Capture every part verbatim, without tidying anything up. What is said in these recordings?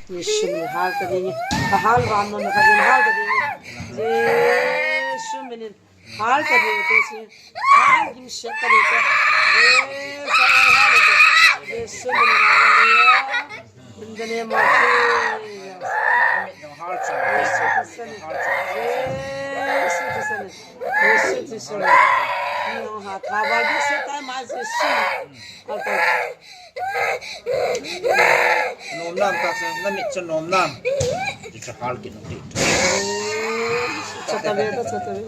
Jesu min hal ta ding. Ka hal van non ka din hal ta ding. Jesu min hal ta ding te si. Hal gim siat ta ding te. Jesu hal ta. Jesu min hal ta ding. In the name of Jesus. Jesu Christ. Jesu Christ. Jesu Christ. Ni ho ha tha ba Jesu ta ma Jesu. Hal ta. Nom nam ta sa, na mit cha nom nam. Ti cha hal kin ti. Cha ta ve ta, cha ta ve.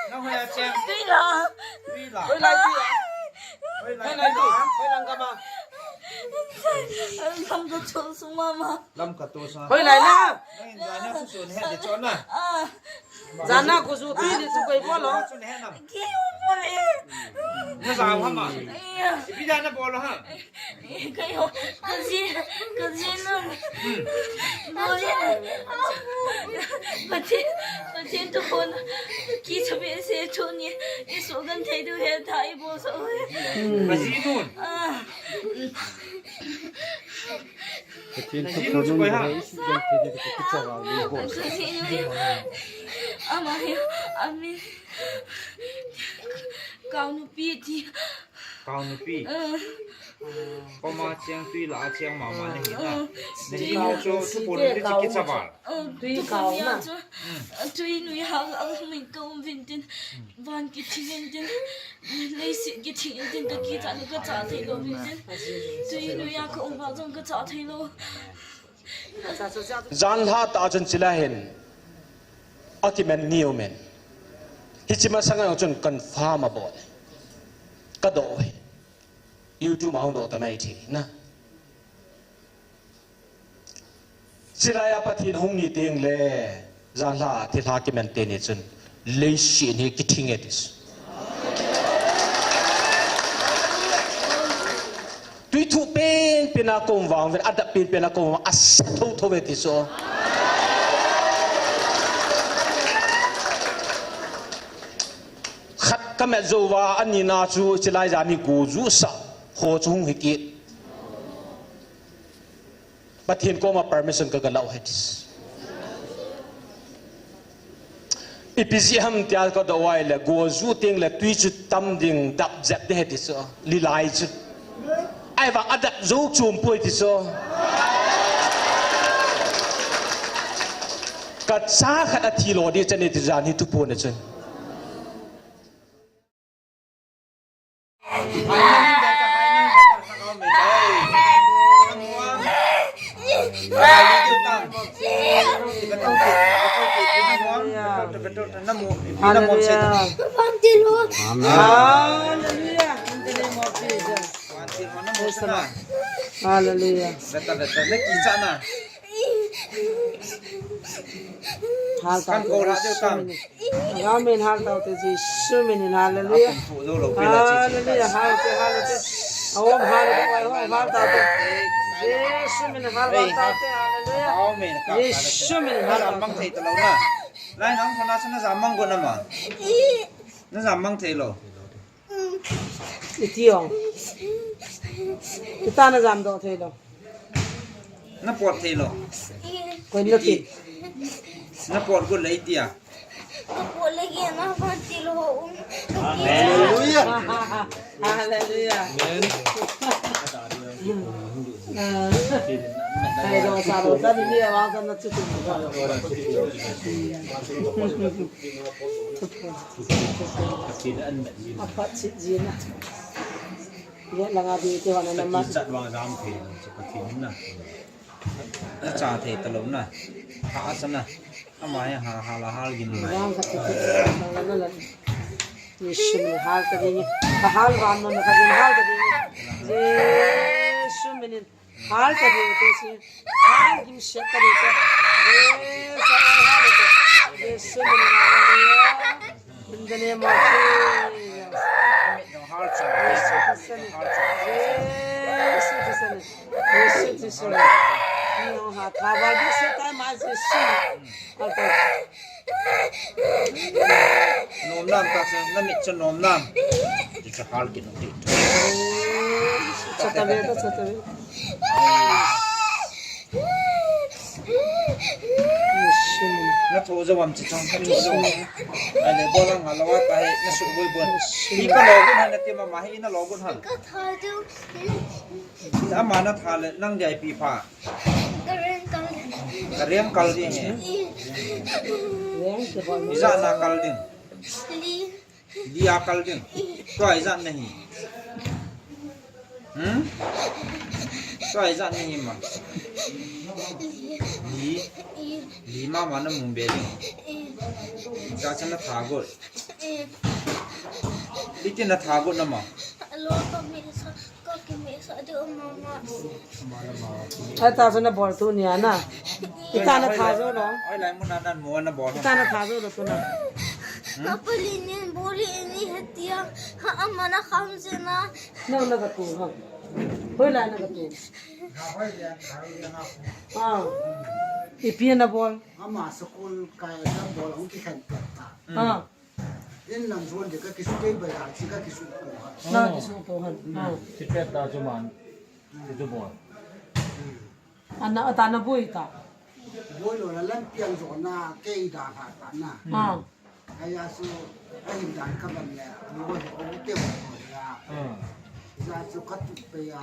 Na hoi a chen. Tui la. Tui la. Hoi lai tui la. Hoi lai tui la. Hoi lang ka ma. Lam ka chol sung mama. Lam ka to sa. Hoi lai la. Nang in ja na su su ne de chon na. Ah. Jana ko ju tui ni chu koi bol lo. Ki u bol e. Na ja ha ma. Iya. Ipi da na bol lo ha. Koi ho, ka ji, ka ji na. Bol e. Pathen, Pathen tu kon. Ki chabe se chu ni. I su kan thei du he tha i bol so. Ka ji nun. Ah. Pathen thu khonung le he isi jong thei di ka kicha vang ni bo. Ama hi, ami. Kau nupi ti. Kau nupi. Ah. Koma chiang tui la chiang mama na hi na. Ah. Na hi nu chu thu pon ni chi kicha vang. Ah, tui thu kau pon na. Chu. Hmm. Tui nui ha, ah, min ka um vin tin. Van kithi vin tin. Leiset kithi vin tin ka kicha ka cha thei lo vin tin. Tui nui a ka um va jong ka cha thei lo. Janlhah tah chun chilai hin akimen niu men. Hiche masang a chun confirm abol. Ka do hi. YouTube a hung do ta mai thi na. Chilai a Pathen hung ni teng le, janlhah thilha kimen teni chun, leiset hi kithing e ti chu. Tui thuh penpen a ka um vang uvin, adap penpen a ka um vang, asa thotho e ti chu. Khat ka met jou va, ani na chu, chilai jan hi go ju sa, ho chu hung hi kit. Pathen koma permission ka, ka lau he ti. Ipi jeh ham tia ka do uva ahile, go ju teng le tui chu tam ding dap jep ding he ti chu, lilai chu. Ahivang adap jou chom poi ti chu. Ka cha khat athi lo ding chane ti jan hi thu pon a chun. Hallelujah. Amen. Hallelujah. In the name of Jesus. Praise the Lord. Hallelujah. Hal tau te, Jesu min. Amen. Hal tau te, Jesu min. Hallelujah. Hallelujah. Hal te, hal te. Aum hal te, hal tau te. Jesu min. Hal tau te. Hallelujah. Jesu min. Hal tau te. Lai nang khona sana jamang ko nama. Na jamang thei lo. Iti ong. Ita na jam doh thei lo. Na pot thei lo. Koi na ti. Na pot got le iti a. Na pot le ke na pot ti lo. Hallelujah. Hallelujah. Amen. Ah. Thei lo sa lo sa ni ni a wa sa na chu chu. Aphat chit jin a. Ye langa di ti hona na ma. Chat wang jam the, Pathen na. Na cha thei ta lo na. Ha asa na. Ama ya ha ha la hal gin na. Wang khat chit na la. Jesu min hal ta ding. Ka hal van non ka din hal ta ding. Jesu min. Hal ta ding te si. Hal gim siat ta ding te. Jesu hal ta. Jesu min hallelujah. In the name of Jesus. Jesu Christ. Jesu Christ. Jesu Christ. Ni ho ha tha ba Jesu ta ma Jesu. Hal ta. Nom nam ta sa, na mit cha nom nam. Ti cha hal kin ti. Cha Tabe ta sa tabe. Na tho jo am chi chang, na tho jo am. Ai le, bol ang a lo a ta he, na su boi boi. I ka lo gun han na ti mama he, i na lo gun han. Ka tha jo. Ama na tha le, nang dia i pi pha. Ka reng kal ding. Ka reng kal ding he. I. Ijat na kal ding. Li. Li a kal ding. Tua ijat na hi. Hmm? Tua ijat na hi ma. Li. Li mama na mu be ding. Tua cha na tha got. Li ti na tha got na ma. Alo ka mi sa. Ka kimeh sa ding mama. Ai ta chu na bol tu nia na. I ta na tha jo lo. Oi lai mun a nan mu na bol. I ta na tha jo lo tu na. Ka pali nin boli ni hatia. Ha ama na kham se na. Na na ka tu ha. Hoi lai na ka tu. Ah. I pi na bol. Ama school kai na bol hung ki khan ta. Ah. In lam suan de ka kisu kei bai ha, chi ka kisu ko ha. Na kisu ko ha. Hmm. Ah. Chi pet ta chu man. Chi chu bol. Hmm. Ana ta na bui ta. Bui lo na lam piang zo na kei da ha ta na. Ah. Ai a su, a hin dan ka ban le, lo he o te o ya. Hmm. Ja su ka tu pe ya.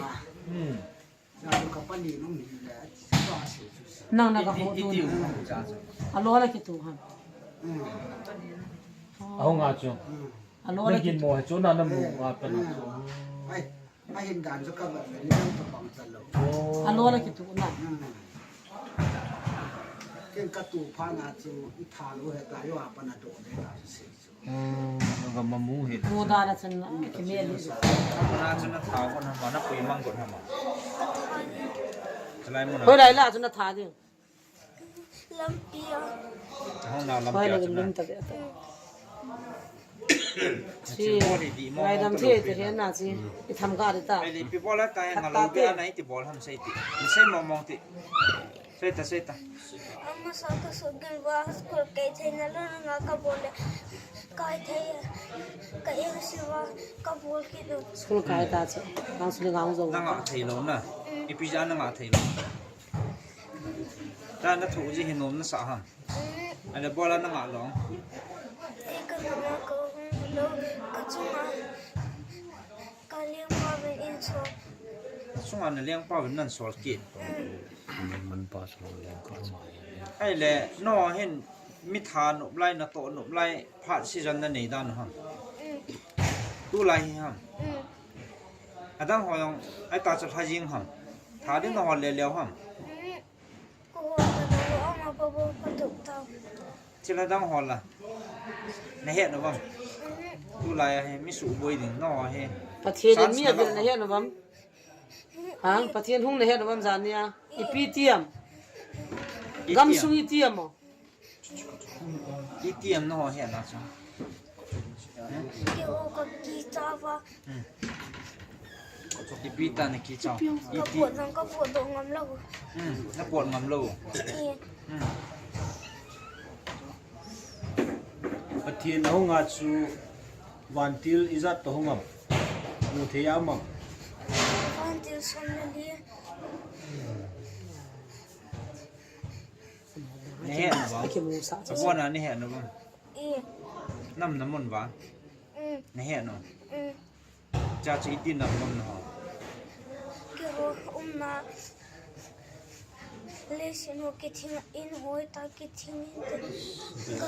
Hmm. Nang na ka ho tu. Alo la kitu ham. Ahung a chu. Alo la kitu. Mo chu na na mu a pa na. Alo la kitu na. Ken ka tu pha na chu i tha lo he ta yo a pa na do le ta se. Ga mamu he. Mu da na chun na kimel hi. Na chun na tha ko na ma na pui mang ko na ma. Chalai mu na. Hoi lai la chun na tha ding. Lampi a. Hong na lampi a chun na. Lum ta be ta. Si. Lai dam the te he na si. I tham ka de ta. Ai le pi bol a ta nga lo be na i ti bol ham sei ti. Sei mong mong ti. Sei ta, sei ta. Ama sa ka su gil va school kai thei na lo na nga ka bol le. Kai thei. Ka e si va ka bol ki lo. School kai ta chu. Nang su le ngang zo. Na nga thei lo na. Mm. I pi ja na nga thei lo. Ta na thu ji hin nom na sa ham. Mm. Ale bol a na nga lo. E ka na ka lo ka chunga. Ka lengpa vin in sol. Sunga na lengpa vin nan sol kit. Man pa sol lengpa ma. Ai le, no hin mi tha nop lai na to nop lai phat season na nei dan ham. Mm. Tu lai hi ham. Mm. Adang ho jong ai ta cha tha jing ham. Tha din na ho le leo ham. Mm. Thil adang ho la. Na het nom am? Tulai a hi mi suboi ding na ho hi. Pathen in mi avil na het nom am? Ha? Pathen hung na het nom am jan nia? Ipi ti am? Gamsung iti am o? Iti am na ho het na chu? Keiho ka kicha va. Hmm. Ipi ta na kicha? Ka pot jong ka potdoh ngam lou. Hmm, na pot ngam lou. Eh. Hmm. Pathen a hung a chu vantil ijat toh hung am? Mu thei am am? Vantil som le li. Na het nom am? Abon a na het nom am? Eh. Nam na mun va? Mm. Na het nom? Mm. Cha chu iti nam nom na ho? Keiho umna leiset ho kithing in hoi ta kithing in te. Ka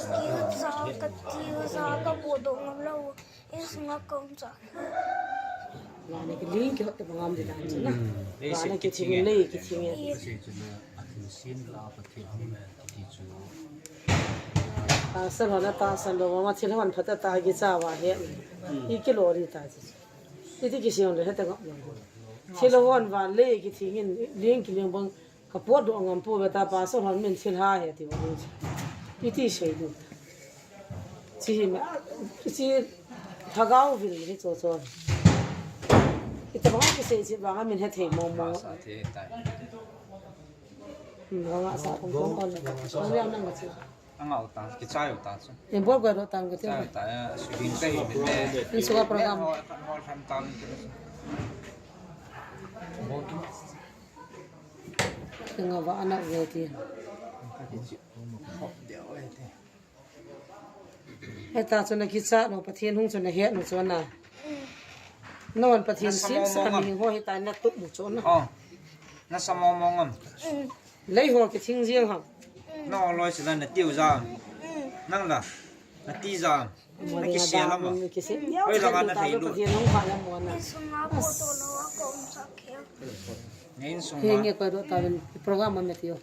kicha, ka ticha, ka potdoh ngam lou. Insunga ka um cha. Vana kiling kihot te bang am di dan chu na. Vana kithing in lei kithing in. Yes. Athil sin la Pathen hung e ti chu. Tahsan hon a tahsan lou, ama thil hon phat a ta kicha va he. Hmm. I kilo ri ta chu. Iti kisei le heta ngap lou. Thil hon van le kithing in, ling kiling bang ka potdoh ngam pou ve ta, pastor hon min thil ha he ti va. Iti sei du. Chi hi ma, chi lhagao vil hi cho cho. Ita bang kisei chi bang a min he thei mo mo. Sa thei tai. Hmm, nga sa kong kong kon. Ang yang nang ka chi. Ang au ta, kichai u ta chu. Yen bol goi ro tang ka ti. Chai u ta, ya, shooting kai min le. Insunga program. Hol tham tam. Ka ngah va ana ve ti. Heta chu na kichat nu, Pathen hung chu na het nu chu na. Non Pathen sim sa mi ho heta na tup mu chu na. Oh. Na sa mo mo ngam. Lei ho kithing jing ham. No loi chu la na tiu ja. Nang la. Na ti ja. Na kisia lam a. Hoi la na thei lu. Insung a photo lo a ko um sa khel. Ne insung ma. Nge koi do ta ben program ma me tio.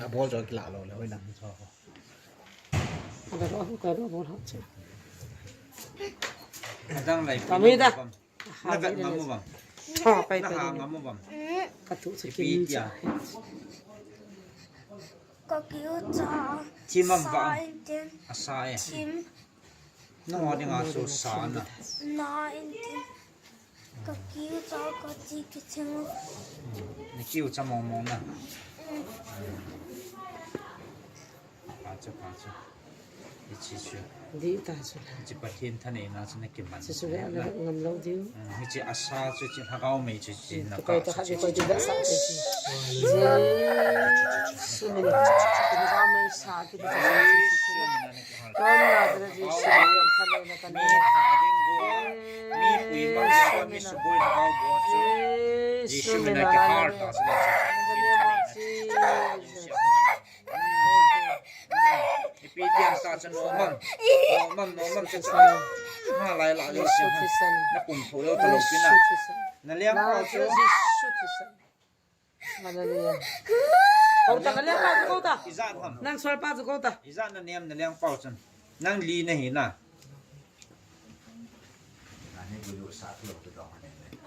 A bol jo kila lo le hoi na. A da ro ko do bol ha che. Adang lai. Kami da. Na vet ngam u vang. Tho pai pai. Na ha ngam u vang. Ka tu chu kim cha. Ka kiu cha. Thim am va. Sa in tin. A sa e. Thim. Na ho ding a chu sa na. Na in tin. Ka kiu cha ka ti ki thing. Na kiu cha mong mong na. Pha chu, pha chu. Hichi chu. Di ta chu. Hichi Pathen thaneina chu na kiman. Chu chu le na ngam lo diu. Hmm, hichi a sa chu chi lhagao mei chu chi na ka chu. Koi ta khat koi ti da sa chu chi. Jesu min. Lhagao mei sa ti da sa chu chi. Kon na da Jesu min thaneina kan. Mi tha ding go. Mi pui ma go, mi suboi lhagao go chu. Jesu min a kihal ta chu. Ipi tiang sa chu no mam. No mam, no mam chu. Ma lai la le si. Na pum tho lo ta lo pi na. Na liang pa chu. Hallelujah. Ko ta na liang pa chu ko ta. Ijat ham. Nang sol pa chu ko ta. Ijat na niam na liang pa chu. Nang li na hi na.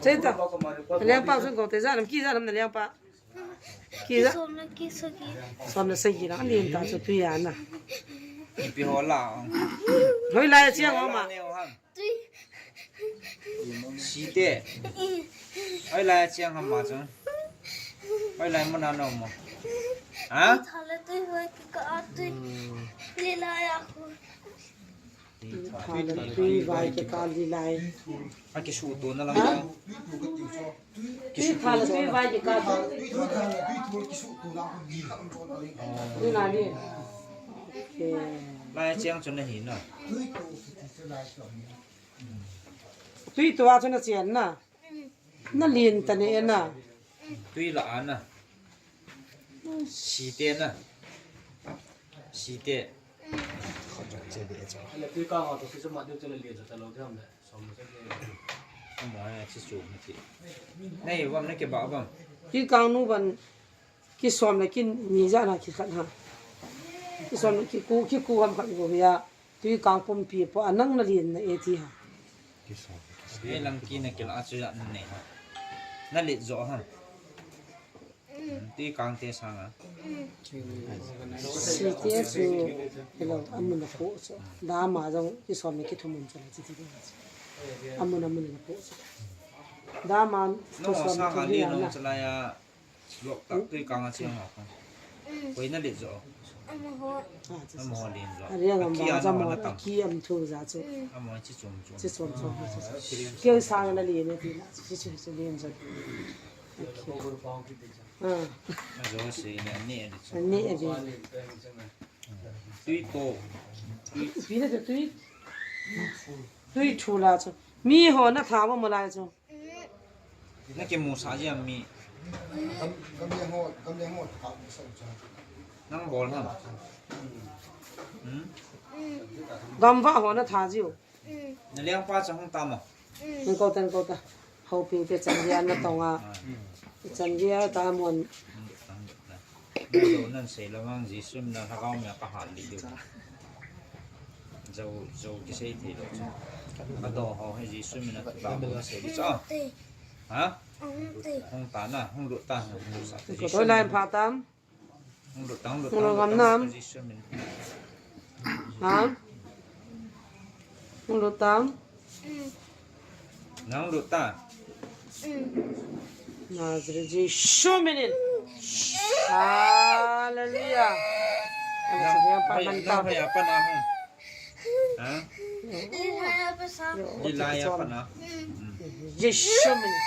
Che ta. Na liang pa chu ko ta ijat nam ki ijat nam na liang pa. Ki ja. Som na ki so ki. Som na sagi na, ni ta chu tui a na. Ipi ho la. Hoi lai chiang ho ma. Tui. Site. Hoi lai chiang ho ma chu. Hoi lai mo na no mo. Ha? Thala tui hoi ki ka tui. Li lai a khu. Thala tui vai ke ka li lai. A kisuto na lang. Ha? Tui thala tui vai ke ka. Ni na ni. Okay. Lai chiang chu na hi na. Tui to a chu na chian na. Na lin ta ne na. Tui la a na. Site na. Site. Tui ka ha to si chu ma diu chu na lin ta lo de ham le. Som na sa ke. Ama ya chi chu na ti. Nei, vam na ke ba vam. Tui kang nu ban. Ki som le ki ni ja na ki khat ha. Ki som le ki ku, ki ku ham khat go ya. Tui kang pumpi po a nang na lin na e ti ha. Ki som. Ei lang ki na ki la chu ya na nei ha. Na lit jo ha. Tui kang te sang a. Site chu, hello, amun na po chu. Dama jong ki som le ki thum mun chu la chi ti. Amun, amun na po chu. Dama no, ki som le ki ni na. Chu la ya. Lok tak tui kang a chiang ho. Koi na lit jo. Amaho. Amaho len jo. Ari ang am ba jamo na tam. Ki am thu ja chu. Amaho chi chom chom. Chi chom chom. Keu sang na len ne ti na. Chi chi chi len jo. Ah. Na jo se na ne lit jo. Ne lit. Tui to. Tui. Pi na tui. Tui thu la chu. Mi ho na tha mo mo lai chu. Na kimu sa jia mi. Gam, gamleng ho, gamleng ho, ka mu sa u cha. Nang bol ham. Hmm? Gamva ho na tha jiu. Na liang pa chang hung ta mo. Nang ko tan ko ta. Hau ping te chan jia na tong a. Chan jia ta mon. Nang nan sei la mang Jesu min a lhagao mi a ka hal li diu. Zo, zo kisei thei lo chu. Ka do ho hi Jesu min a ka do ho sei di chu. Ha? Hung ta na, hung lut ta, hung lut sa. Ko to lai pha tam. Hung lut ta, hung lut ta, hung lut ta, Jesu min. Ha? Hung lut ta. Nang lut ta. Nazareth Jesu minin. Hallelujah. Nang hoi apa na hung? Ha? Lilai apa na? Jesu minin.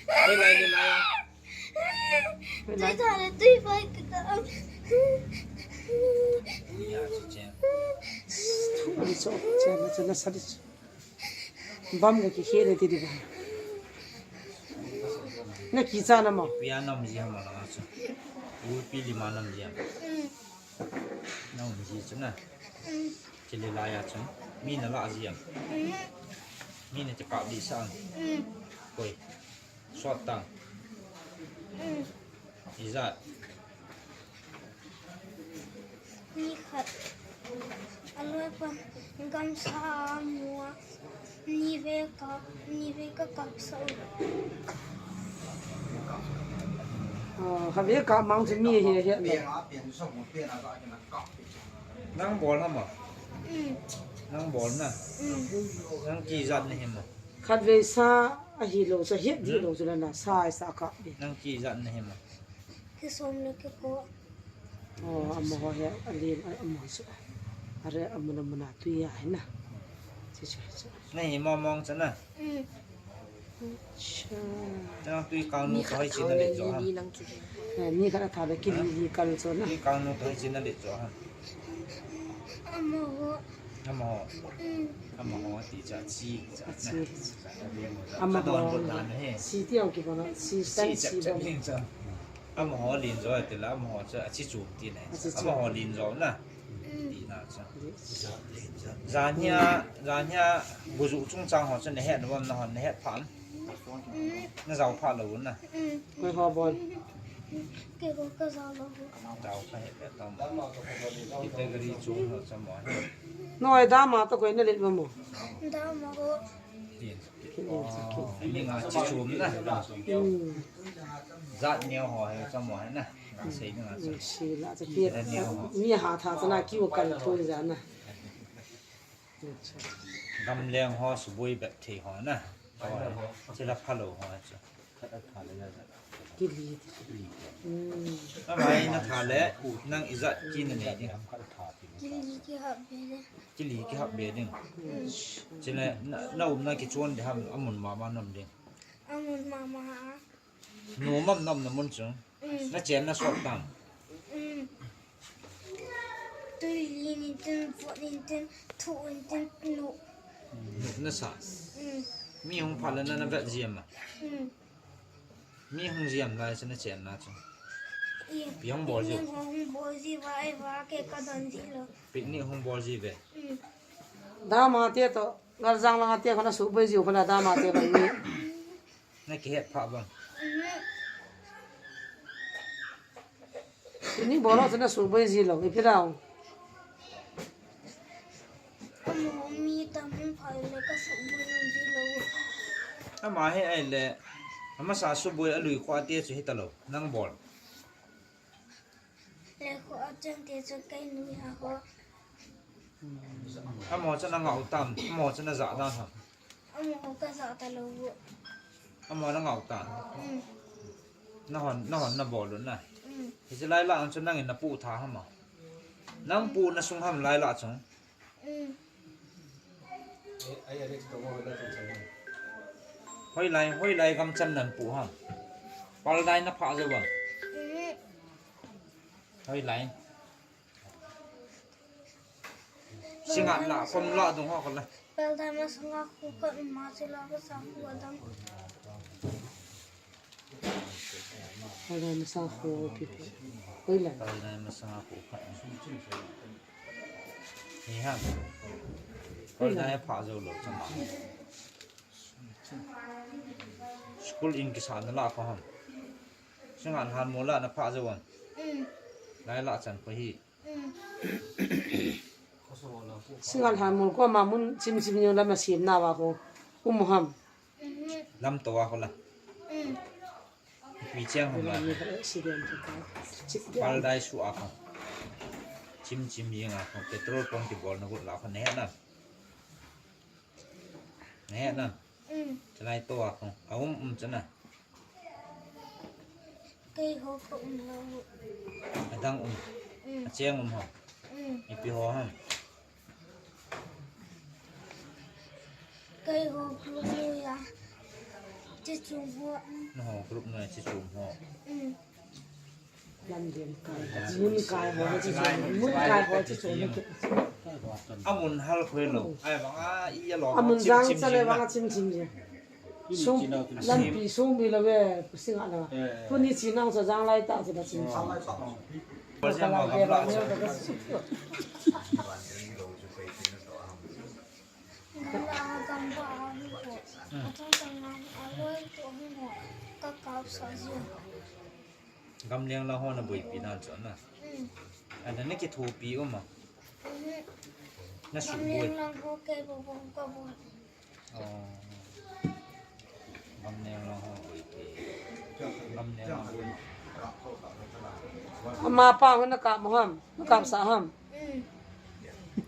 Hoilai, hoilai. Tui tha le tui fai ka ta. Thu ni cho, che na, che na sa di. Bam ka kikhel e ti di ba. Na kicha na mo. Pia nam ji ham la chu. U pi li ma nam ji ham. Na um ji chu na. Chili la ya chu. Mi na la ji ham. Mi na te pa di sa. Koi. Sot tang. Ijat. Ni khat. Aloi pan gamsa mua. Ni ve ka, ni ve ka kap sa u. Ah, ha ve ka mang chu mi he he na. Nang bol na ma. Nang bol na. Nang kijat na he ma. Khatvei sa ahi lou chu, het di lou chu la na, sa ai sa ka be. Nang kijat na he ma. Kisom le kiko. Oh, amaho he, alin, amaho chu. Are, amun, amun a tui a hi na. Chi, chi, chi. Na hi mo mong cha na. Acha. Nang tui kang nu thoi chi na le jo ha. Ni khat a tha le kili li kal chu na. Tui kang nu thoi chi na le jo ha. Amaho. Amaho. Amaho ti cha chi. Chi. Amaho. Si ti au ki bana. Si tan si bana. Amaho lin jo ti la, amaho cha chi chu ti na. Amaho lin jo na. Ti na cha. Jania, jania, buju chung chang ho cha na het na bam na ho na het phan. Na jao pha lou na. Koi ho bol. Kei ko ka jao lou. Jao pha he pe tam. Category chung ho cha mo he. Noi dama to koi na let mo. Dama ho. Ni nga chi chom na. Jat neo ho he cha mo he na. Sei ni nga cha. Si la cha pi. Ni ha tha cha na ki wo kal thoi ja na. Gamleng ho suboi bep thei ho na. Chila phalo ho chu. Kili. Ama hi na tha le, nang ijat ki na nei ding. Kili kihap be le. Kili kihap be ding. Chile na, na um na kichon de ham amun mama nom ding. Amun mama. Nu mam nom na mun chu. Na chen na sot tam. Tui li ni tin, pot ni tin, thu ni tin, nu. Nu na sa. Mi hung pha le na na vet ji ma. Mi hung ji am lai chu na chen na chu. Pi hung bol ji. Hung bol ji va, ai va ke ka don ji lo. Picnic hung bol ji ve. Dama te to, ngal jang langa te khona su boi ji khona dama te khona ni. Na ki het pha bang. Ni bol lo chu na suboi ji lo, ipi dau. Amaho mi tam hung phai le ka suboi ji lo. Ama hi ai le, amasa suboi alui kho ate chu hita lo, nang bol. Le kho ate chu kai nui a ho. Amaho chu na ngau tam, amaho chu na ja dan ham. Amaho ka ja ta lo. Amaho na ngau ta. Nahon, nahon na bol un na. Hiche lai la ang chu nangin na pu tha ham a. Nang pu na sung ham lai la chung. Hoilai, hoilai gam chan nan pu ham. Paldai na pha jo bang. Hoilai. Singa la, kom la dung ho ko la. Paldai masanga khu ka ma se la ka sa khu adam. Paldai masanga khu pi pi. Hoilai. Paldai masanga khu ka. Ni ha. Hoilai pha jo lo chama. School in kisa na la ko ham. Singa han mo la na pha jo wan. Lai la chan ko hi. Singal han mun ko ma mun chim chim nyo lam na sim na wa ko. Um ham. Lam to wa ko la. Pi chang ham la. Accident ko. Paldai su a ko. Chim chim yeng a ko. Petrol pump ki bol na ko la ko ne na. Ne na. Chalai to a ko. A um um chana. Kei ho ka um lo. Adang um. Acheng um ho. Ipi ho ham. Kei ho ka um lo ya. Chichum ho. Naho group na chichum ho. Mm. Lam dem kai. Mun kai ho chichum. Mun kai ho chichum. Amun hal khoi lo. Ai bang a i a lo. Amun jang chale bang a chim chim je. Sum, lampi sum mi lo ve, sing a lo. Tuni chi nang sa jang lai ta chi ba chim. Ka la ve ba ne ta ka su. Gamleng lang ho na boipi nan chu na. Ana na kithopi um a. Na suboi. Gamleng lang ho kei bo bo ka boi. Oh. Gamleng lang ho boipi. Gamleng lang ho. Ama pa ho na kap mo ham? Na kap sa ham?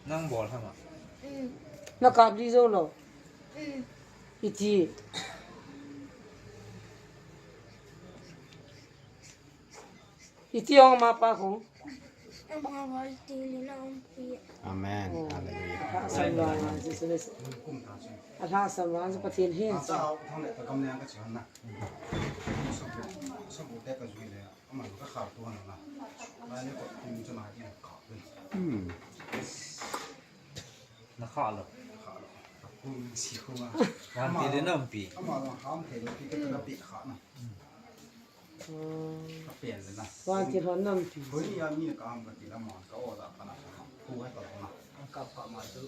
Nang bol ham a? Na kap li jo lo. Iti. Iti ong ama pa kong. Ama bol ti li na ong pi. Amen. Oh. Hallelujah. Alhasam vang Jesu Christ. Alhasam vang Jesu Pathen hin. Sa thang le ta kam le ka chi han na. Sa bu, sa bu te ka jui le. Ama ka kha tu han na. Na le ko tin chu na ki kha. Hmm. Na kha lo. Kha lo. Ku si ku ma. Wan ti le nam pi. Ama lo ham te lo pi ka pi kha na. Ka pen le na. Wan ti hon nam pi. Ko ni ya mi ka am ka ti la ma ka o da ka na. Ku ha ka na. Ka pa ma du.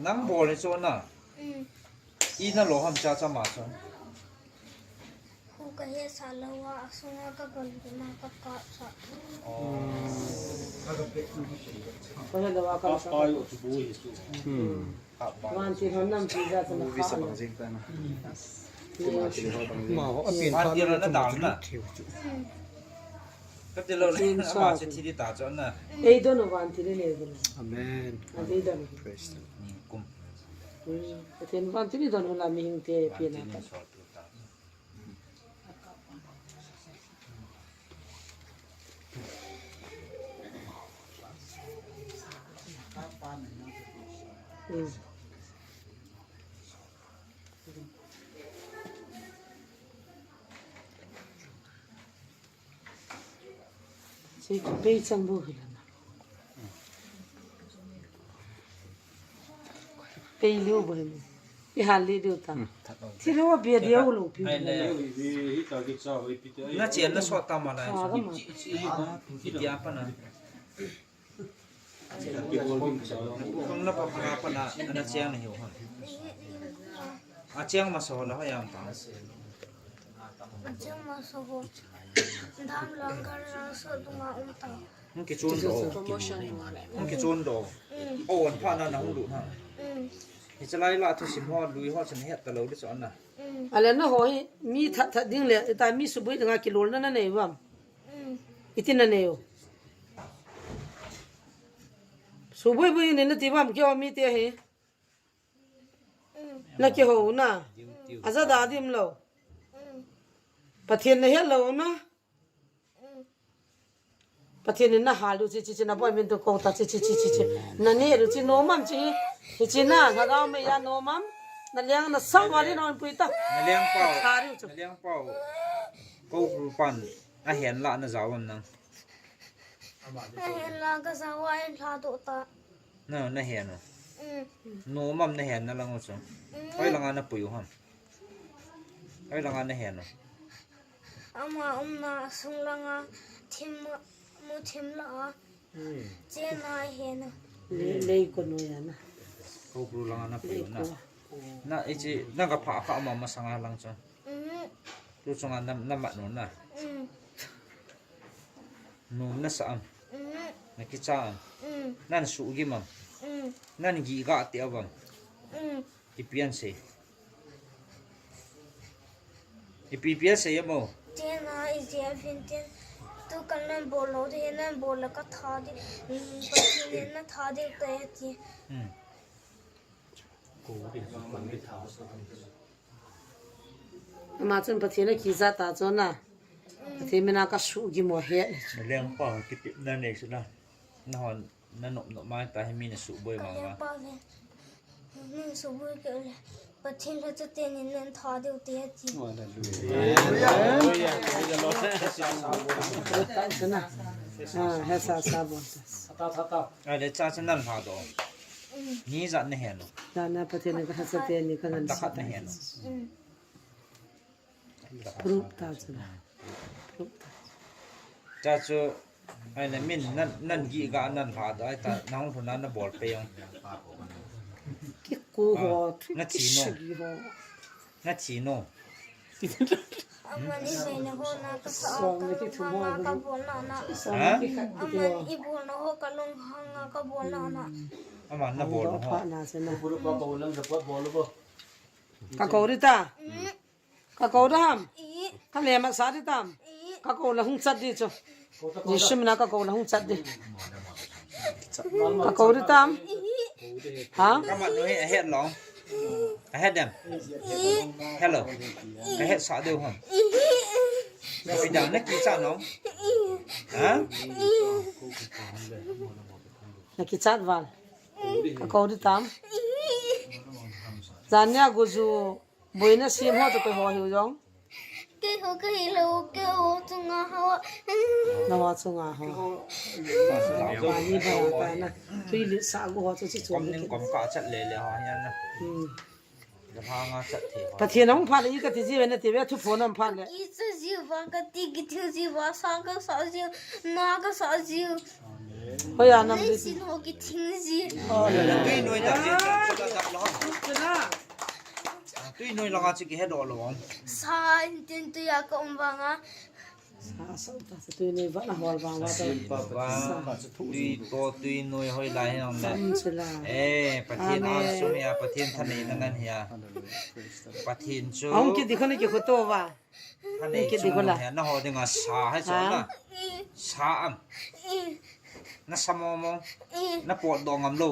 Nang bol le chu na. Mm. I na lo ham cha cha ma chu. Ku ka he sa lo wa, a sunga ka bol na ka ka sa. Oh. Ka he lo wa ka sa. Ka pa yo chu bu hi chu. Hmm. Wan ti hon nam ti ja sa na. Movie sa bang jing ta na. Ma ho a pin pa na dam na. Ka ti lo le, ama che thi di ta chu na. Ei don wan ti le le don. Amen. A ei don. Praise the Lord. Kum. Hmm. Ka tin wan ti le don la mi hing te pi na. Sei ki pei chang bu hi la na. Pei liu bu hi. I hal li liu ta. Thi liu bia dia u lo pi. Na chen na so ta ma la. Ki dia pa na. Kong na pa pa pa na, na cheng na hiu ham. A cheng ma so la ha yam ta. A cheng ma so ho. Dam lang ka la so tu ma um ta. Hung ki chun do. Hung ki chun do. O wan pa na na hung du na. Hi chalai la thu sim ho, lui ho chan het ta lo di so na. Ale na ho hi, mi that that ding le, ta mi subui ding a kilol na na nei vam. Iti na nei o. Subui bui ni na ti vam kio mi te hi. Na kihou na. Aja da dim lo. Pathen na het lo na. Pathen in na hal u chi chi chi na boi min tu ko ta chi chi chi chi chi. Na ne u chi nomam chi. Hi chi na na ga me ya nomam. Na liang na sa wa ri non pui ta. Na liang pau. Sa ri u chu. Na liang pau. Ko pu pan. A hen la na jaw am nang. A hen la ka jaw a en la do ta. Na, na hen o. Mm. Nomam na hen na lang u chu. Mm. Hoi langa na pui u ham. Hoi langa na hen o. Ama umna sung langa thim mu thim la a. Mm. Che na hen o. Le, lei ko no ya na. Ko bru langa na pui u na. Lei ko. Na, i chi, na ka pha kha ma masanga lang chu. Mm. Tu chunga na, na mat nu na. Mm. Nom na sa am. Mm. Na kicha am. Mm. Nan su gim am. Mm. Nan gi ga ti avam. Mm. Ipi an sei. Ipi ipi an sei amo. Te na i je a vin te. Tu kan nan bol lo de nan bol la ka tha de. Mm, pa ti ne na tha de te ti. Mm. Ama chun Pathen a kicha ta chun na. Pathen mina ka su gim u he. Na leng pa kiti na nei su na. Na hon na nop nop mai ta hi mi na su boi ma ma. Ka leng pa ve. Min su boi ke le. Pathen lhacha teni nan tha deu te ati. Hallelujah. Ah, hesa sa bol ta. Ale cha cha nan lha do. Ni jat na he no. Dana Pathen ka lhacha teni ka nan ta khat na he no. Proof ta chu. Proof ta. Cha chu, ai na min nan, nan gi ga nan lha da ai ta, nang lhuna na bol pe yong. Ki ku ho, na thi no. Ki ho. Na thi no. Aman i veina ho na ka sa, so, ka na ki thu lung mo hanga ka bol na na. So, ha? Na ki khat ki ho. Aman i bol na ho ka lung hanga ka bol na na. Aman na bol na ho. Pha na se na. Ka ko ri ta. Mm. Ka ko da ham? I. Ka le ma sa di tam? I. Ka ko la hung chat di chu. Jesu mina ka ko la hung chat di. Ka ko di tam? I. Ha? Ka mat nu he, a het long. A het dem. I. Hello. Ka het sa deu ham. I. Ka pi dang na ki sa no. I. Ha? I. Na ki chat val. Ka ko di tam? I. Jan nia gu ju. Boina sim ho to koi ho hiu jong. Kei ho ka hi lo, kei ho chunga ho. Na ho chunga ho. Pani ba ta na. Tui li sa gu ho chu chi chu. Kom ning kom ka chat le le ho hian na. Hmm. Pathen hung phat le i ka ti ji ve na ti ve thu phon hung phat le. Ki cha ji va ka ti ki thiu ji va sa ka sa ji na ka sa ji. Hoi a nam le. Sin ho ki thing ji. Tui noi ta. Tui noi langa chu kihe doh lou ang. Sa in tin tui a ka um vanga. Sa, sa, ta, sa tui noi vana hol vang va ta. Tui to, tui noi hoi lai hong le. Sam chu la. Eh, Pathen a sum hia, Pathen thaneina ngan hia. Pathen chu. Ahung kit di khon ki khoto va. Thanei chung hia, na ho dinga sa hai chu na. Sa am. Na sa mo mo. Na pot dong am lo.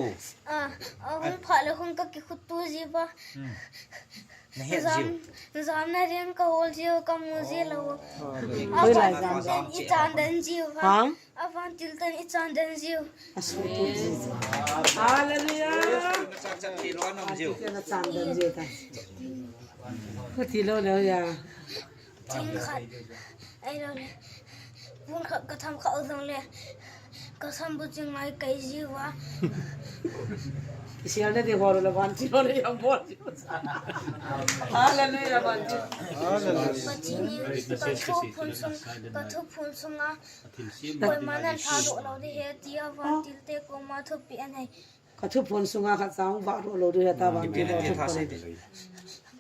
Ah, ahung phat le hung ka kikhutu ji va. Hmm. Na het jiu. Jam, jam na ring ka hol jiu, ka mu ji lo. Avantil ten i chan den jiu va. Avantil ten i chan den jiu. Hallelujah. Na chan den jiu ta. Ka ti lo le ya. Thing khat. Ai lo le. Pun khat ka tham kha u jong le. Ka sam bu chu ngai kai jiu va. Kisial na di hol le van ti lo le yang bol. Hallelujah, van ti. Pathen in ka thu phun sung, ka thu phun sunga. Koima nan tha doh lo di he ti avantil te koma thupi anei. Ka thuphon sunga khat cha hung vah doh lo diu heta vantil ho thuphon.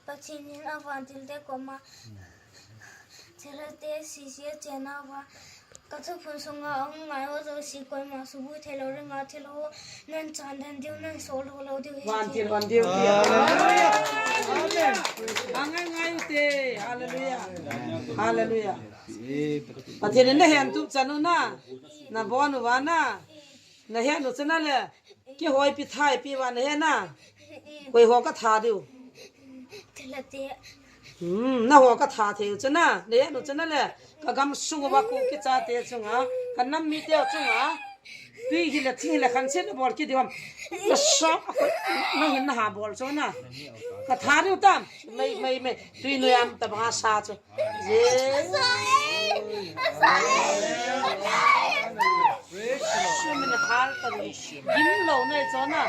Pathen in avantil te koma thilha te sisi a chena va. Ka thuphon sunga ahung ngai ho jouse koima subui thei lo ringa thil ho nan chan den diu nan sol doh lo diu he. Vantil, vantil. Hallelujah. Amen. Angai ngai u te. Hallelujah. Hallelujah. Pathen in na hen tup chan u na. Na bon u va na. Na het u chu na le, kihoi pi thai pi va na het na. Koi ho ka tha diu. Hmm, na ho ka tha thei u chu na. Na het u chu na le, ka gam sung uva Kuki chate chunga, ka nam mite chunga. Tui hi le thing hi le khan sin bol ki diu am. Na sa, na hin na ha bol chu na. Ka tha diu tam. Mai, mai, mai. Tui noi am ta banga sa chu. Gim lo na i chona.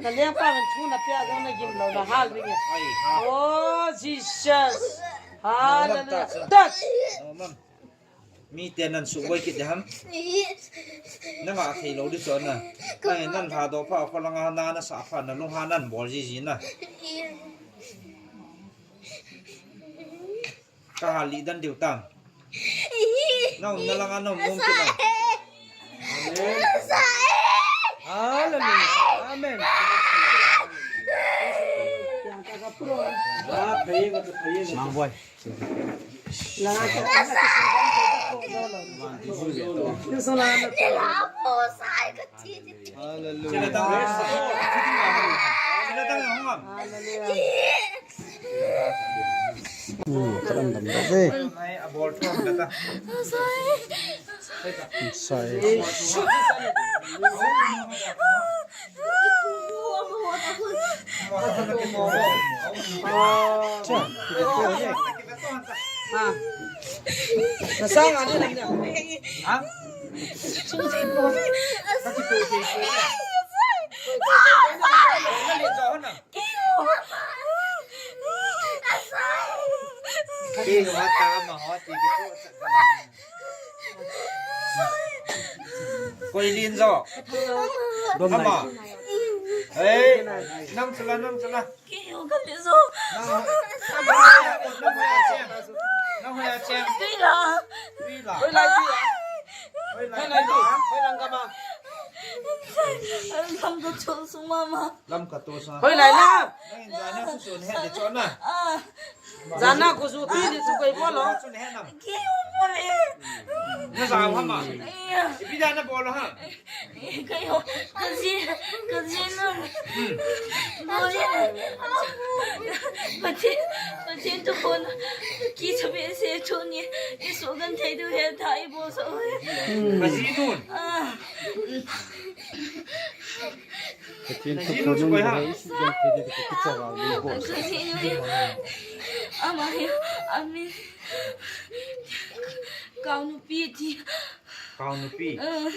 Na lengpa min thu na pia dong na gim lo na hal ring e. Oh, Jesus. Hallelujah. Touch. Mi te nan su boi kit de ham. Na nga thei lo di chona. Nang nan tha do pha pha langa na na sa pha na lung ha nan bol ji ji na. Ka hal li dan diu tam. Nau na langa nau mong kit na. Hallelujah. Amen. Mang boy. Hallelujah. Sila tang. Sila tang. Hallelujah. Hmm, kalam dam dam eh. Nai a bol thum da ta. Sai. Nasang ani lang niya. Ha? Koi lin jo. Mama. Ei, nang chala, nang chala. Kei ho ka le jo. Nang, nang hoiya cheng. Nang hoiya cheng. Tui la. Tui la. Hoilai tui la. Hoilai tui la. Hoilang kama. Lamka to sung mama. Lamka to sung. Hoilai la. Nang in jana su sun he de chona. Ah. Jana ko ju tui ni su koi bol lo. Kei ho bol e. Na ja ha ma. Iya. Ipi jana bol lo ha. Kei ho, ka ji, ka ji na. Pathen, Pathen tu kon, ki chabe se chu ni, i su kan thei du he tha i bo so. Ka ji nun. Ah. Pathen tu kon nun he i su kan thei du ki cha wa ni bo. Ka ji nu he. Ama he, ami. Kau nupi ti. Kau nupi. Ah.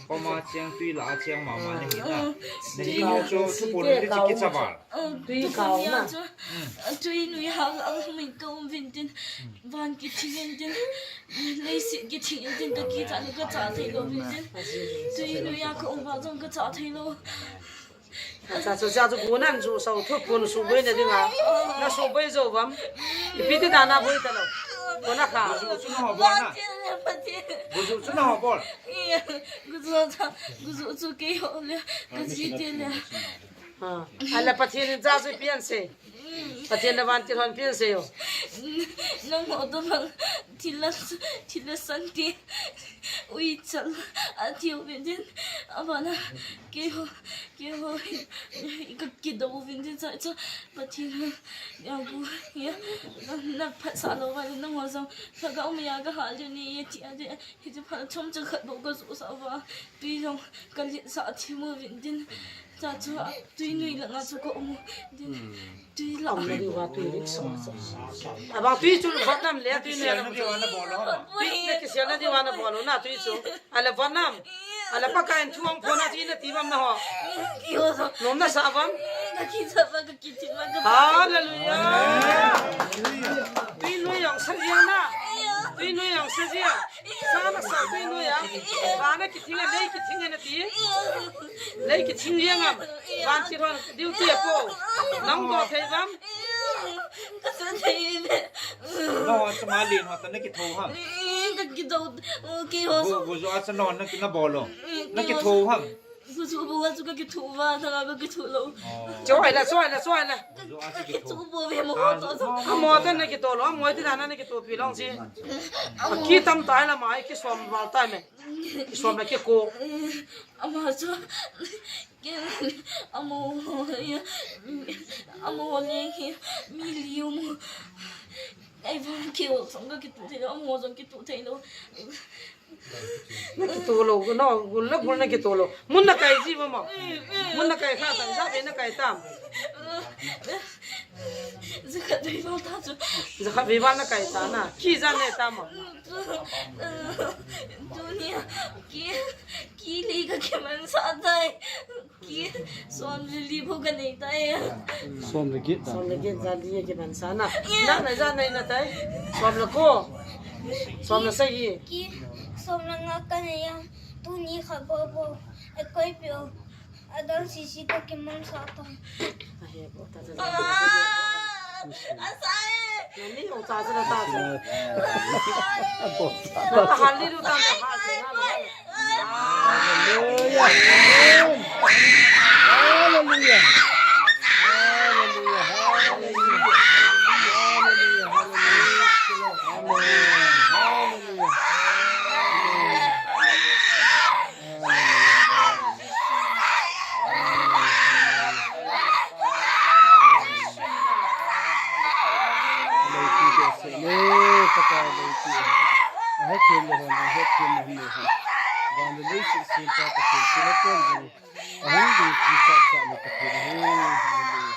Koma cheng tui la cheng mama na hi na. Ah. Na hi nu chu, chu pon ni chu ki cha ba. Ah, tui kau na. Chu, ah, tui nui ha, ah, min ka um vin tin. Van ki thi vin tin. Leiset ki thi vin tin, ka ki cha ni ka cha thei lo vin tin. Tui nui a ka um va jong ka cha thei lo. Acha, acha, acha, acha, kunan chu, so, thu pun su boi na dinga. Na su boi jo vam. Ipi ti dana boi ta lo. Kona kha. Guzu chu na ho bol na. Guzu chu na ho bol. Iya, guzu cha, guzu chu kei ho le, ka ji te le. Ha. Ala Pathen in cha chu pian se. Pathen na van ti hon pian se yo. Nang ho to mang thil la, thil la san ti. Ui chal a tiu vin tin. Abana kei ho. Kei ho, i ka kidou vin tin sa chu, Pathen ha, ya bu, ya, na, na phat sa lo va, na mo jong, sa ka um ya ka ha le ni, ya ti a de, hi chu phat chom chu khat bo ka su sa va, tui jong, ka lit sa thi mo vin tin, sa chu, tui nui la nga chu ka um tin, tui la. Am na di va, tui rik sa sa. Abang tui chu, va nam le, tui nui la. Tui na kisial na di va na bol lo, na tui chu. Ala vanam. Ala Pakai in thu ang phona chu ina ti vam na ho. Ki ho so. Nom na sa vam. Ka ki sa va, ka ki ti va, ka. Hallelujah. Tui nui ang sa jia na. Tui nui ang sa jia. Sa na sa tui nui ang. Ba na ki thing a lei ki thing a na ti. Lei ki thing jia ngam. Van ti ron diu ti a po. Nang to thei vam. Ka sa thei le. No, sa ma lin ho ta na ki tho ha. Ka ki tho. Kei ho so. Gu, gu jo a sa no na ki na bol lo. Na ki tho ha. Gu jo bo wa chu ka ki tho va, ta ka ki tho lo. Choi la, choi la, choi la. Gu jo a sa ki tho. Chu bo ve mo to so. A mo ta na ki to lo, a mo ti na na ki to pi long si. A ki tam tai la mai, ki som val tai me. Ki som la ki ko. A mo chu. Ken, amo, amo leng hi, mi liu mo. Ai, vang keu, song ka kitu thei lo, amo jong kitu thei lo. Na kitu lo, no, gul na, gul na kitu lo. Mun na kai ji mo mo. Mun na kai kha ta, ja ve na kai tam. Jakhat vei val ta chu. Jakhat vei val na kai ta na. Ki ja ne ta mo. Tunia, ki, ki li ka kiman sa tai. Ki, som le li bou ka nei tai. Som le get ta. Som le get ja li kiman sa na. Ya. Na, na ja nei na tai. Som le ko. Som le sagi. Ki, som le nga ka nei ya. Tuni kha bou bou. E koi pio. Adang sisi ka kiman sa tai. Ahe, bou ta ja. Ah, asa e. Nani ong cha cha ta cha. Nata hal ni lu ta ta hal ni hal ni. Hallelujah. Amen. Hallelujah. Hallelujah. Hallelujah. Hallelujah. Hallelujah. Amen. Hallelujah. Ahung ding ti sah sah ni Pathen ahi. Hallelujah.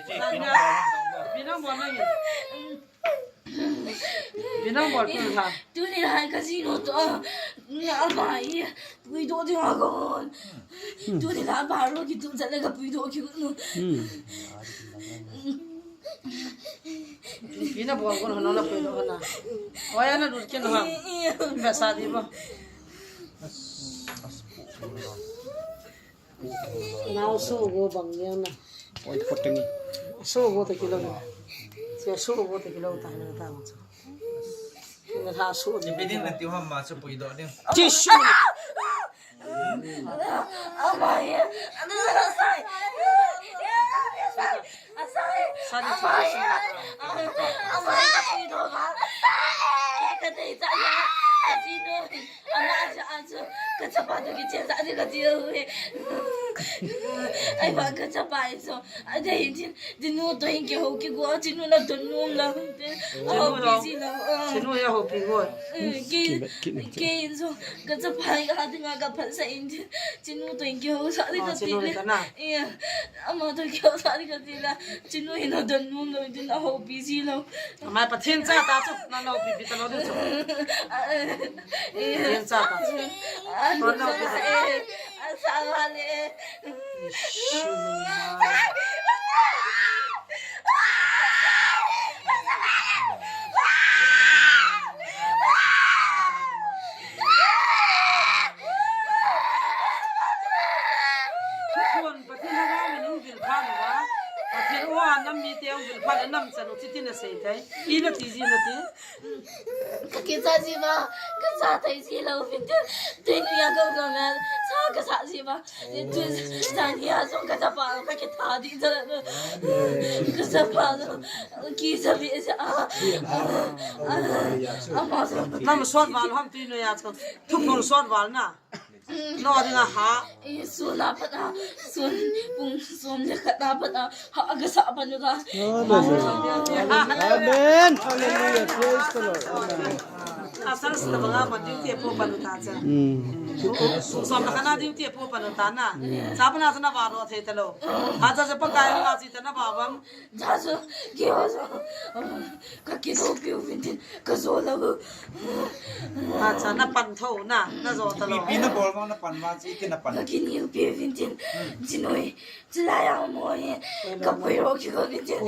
Praise the Lord. Binong bol nang. Binong bol tu ha. Tuni lai ka jinu to. Nga mai. Puidoh ding a kon. Tuni lai baro ki tu jale ka puidoh ki nu. Ina bol kon hana la puidoh hana. Oya na dur kin ha. Besa di ba. Nau so go bang ya na. Oi, poteng. So go te kilo na. Se so go te kilo ta na ta. Ina ha so. Ni bidin na ti ha ma so puidoh ding. Tishu. Amai. Amai. Sari, sari, sari. Amai. Amai. Ka dei ta ya. Asino. Ama aja aja. Ka chapa to ki chen sa ka ti. Ai ba ka chapa ai so. Adei tin. Dinu to hin kihou kigo, chinu na to num la. Chinu houpi ya. Chinu ya houpi go. Ki, ki so, ka chapa ka dinga ka phat sa in. Chinu to hin kihou sa di ka ti le. Iya. Ama to kihou sa di ka ti la. Chinu hin na to num lo din a houpi si lo. Ama Pathen cha ta chu, na houpi pi ta lo din chu. Pathen cha ta chu. Anu sa, asa le. Pathen hung vil phat uva, Pathen u a nam mite hung vil phat le nam chan u chitin asei tai. Ina ti ji na ti. Ka kicha ji ba, ka cha thei ji lou vin tin. Tin ya ko ko na, cha ka sa ji ba. Tin, tin ya so ka cha pa, ka kitha di cha. Ka cha pa, ki cha bi cha. Ama so. Nam sot val ham tu no ya cho. Thu phung sot val na. No dinga ha. Sun a pat a, sun pung som le khat a pat a, ha ka sa pat u ta. Amen. Hallelujah. Praise the Lord. Amen. Asal sila banga ma duty po panu ta cha. Som na kana duty po panu ta na. Sa pana sa na varo thei ta lo. Ha cha cha pa kai ma si ta na ba bang. Jasu, kihosu. Ka kino piu vintin, ka so la bu. Acha, na pan tho na, na so ta lo. Pi na bol ma na pan ma chi ki na pan. Ka kini piu vintin. Jinoi, jilai a mo he. Ka pui ro ki ko vintin.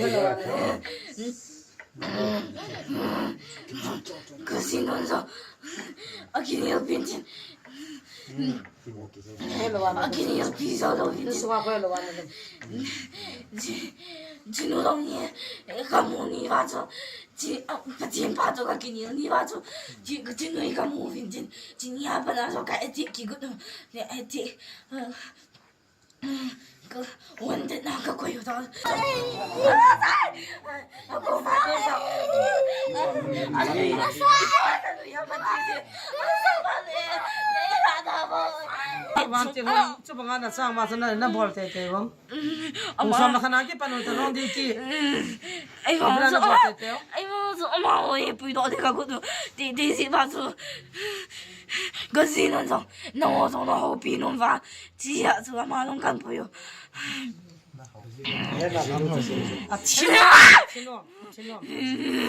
Ka sino so. A kini piu vintin. Hello, akini pizza lo. Nusu wa ko hello, wa. Ji, ji nu long ni, ka mo ni wa cho. Ji, a, pa jin pa cho ka kini ni wa cho. Ji, ji nu ka mo vin jin. Ji ni a pa na cho ka eti ki gu. Ne eti. Ka, wan de na ka ko yo ta. Wan ti hon, chu banga na chang ma chana na bol te te bang. Ama som na khana ki panu ta long di ki. Ai bang so, ai bang so ama oi pui do de ka ku tu. Ti ti si ba so. Ka si non so. Na o so na ho pi non ba. Chi ya so ama long kan pui yo. A chino, chino, chino.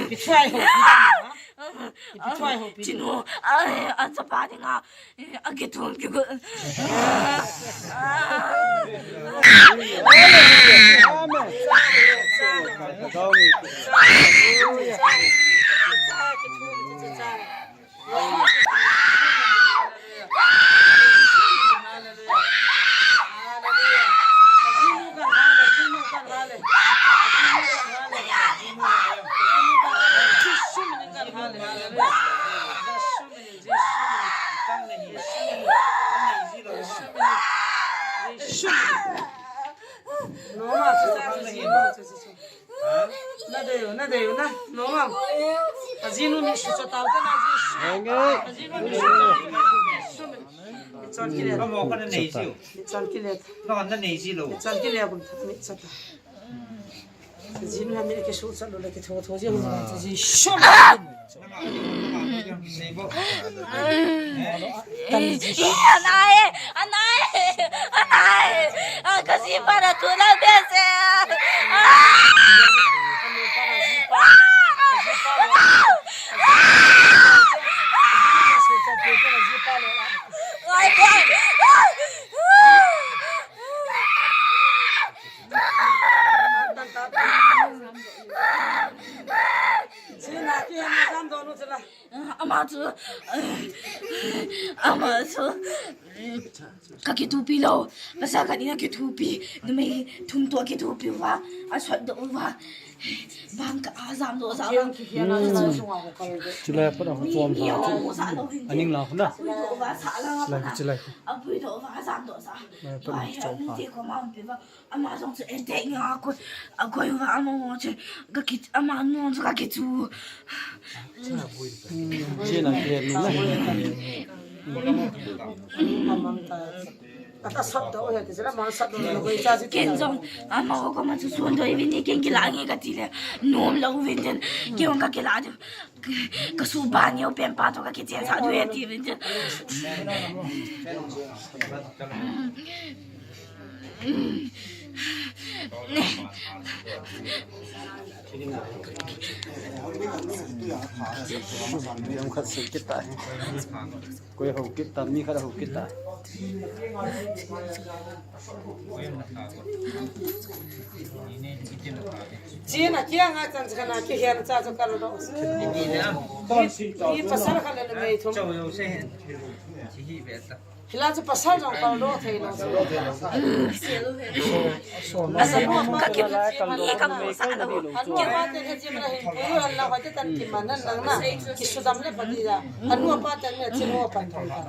Pi try ho, pi try ho, pi try ho, pi. Chino, a, a chapa dinga, a kitum kigo. Amen. Na dei u, na dei u, na. No, mam. A jinu ni su sa tau ta na ji. Nge. A jinu ni su. Chon kile. Ka mo ka na nei ji u. Chon kile. Ka na nei ji lo. Chon kile kum ta ni chata. Jin ha mi ke su sa lo le ke tho tho jin ha ji shon. Anai, anai, anai. Kasi para tu na bese. Ama chu, ama chu, ka kithupi lou, pasal khat in a kithupi, numei thum toh kithupi uva, asot doh uva, bang ka ajam doh sa uva. Chulai pa na chom sa chu. Aning la na. Apui doh uva sa la. Chulai, chulai. Apui doh uva ajam doh sa. Chulai pa na chom sa. Ama jong chu attack nga a koi, a koi uva ama ngo chu ka kit, ama ngo chu ka kichu. Chena ke ni na. Ata sot doh he ti jela ma sot doh na koi cha ji. Ken jong ama ko ma chu sun doh ivin ni ken kila nge kati le. Nom lou uvin tin. Ken ka kila chu. Ka su ba ni o pen pa to ka kichen sa doh he ti uvin tin. Khat sut kit ta. Koi hou kit ta, mi khat hou kit ta. China kia nga chan chana ki hian cha cha kal do. Ni pasal kha le mei thum. Hila chu pasal jong kal doh thei lo. Asa no ka ki, mi ka mu sa lo. An ke ma te he jim la hin pui an la hoi te tan ki man nan nang na. Ki su dam le pa ti da. Anu pa te ne chinu pa thong ta.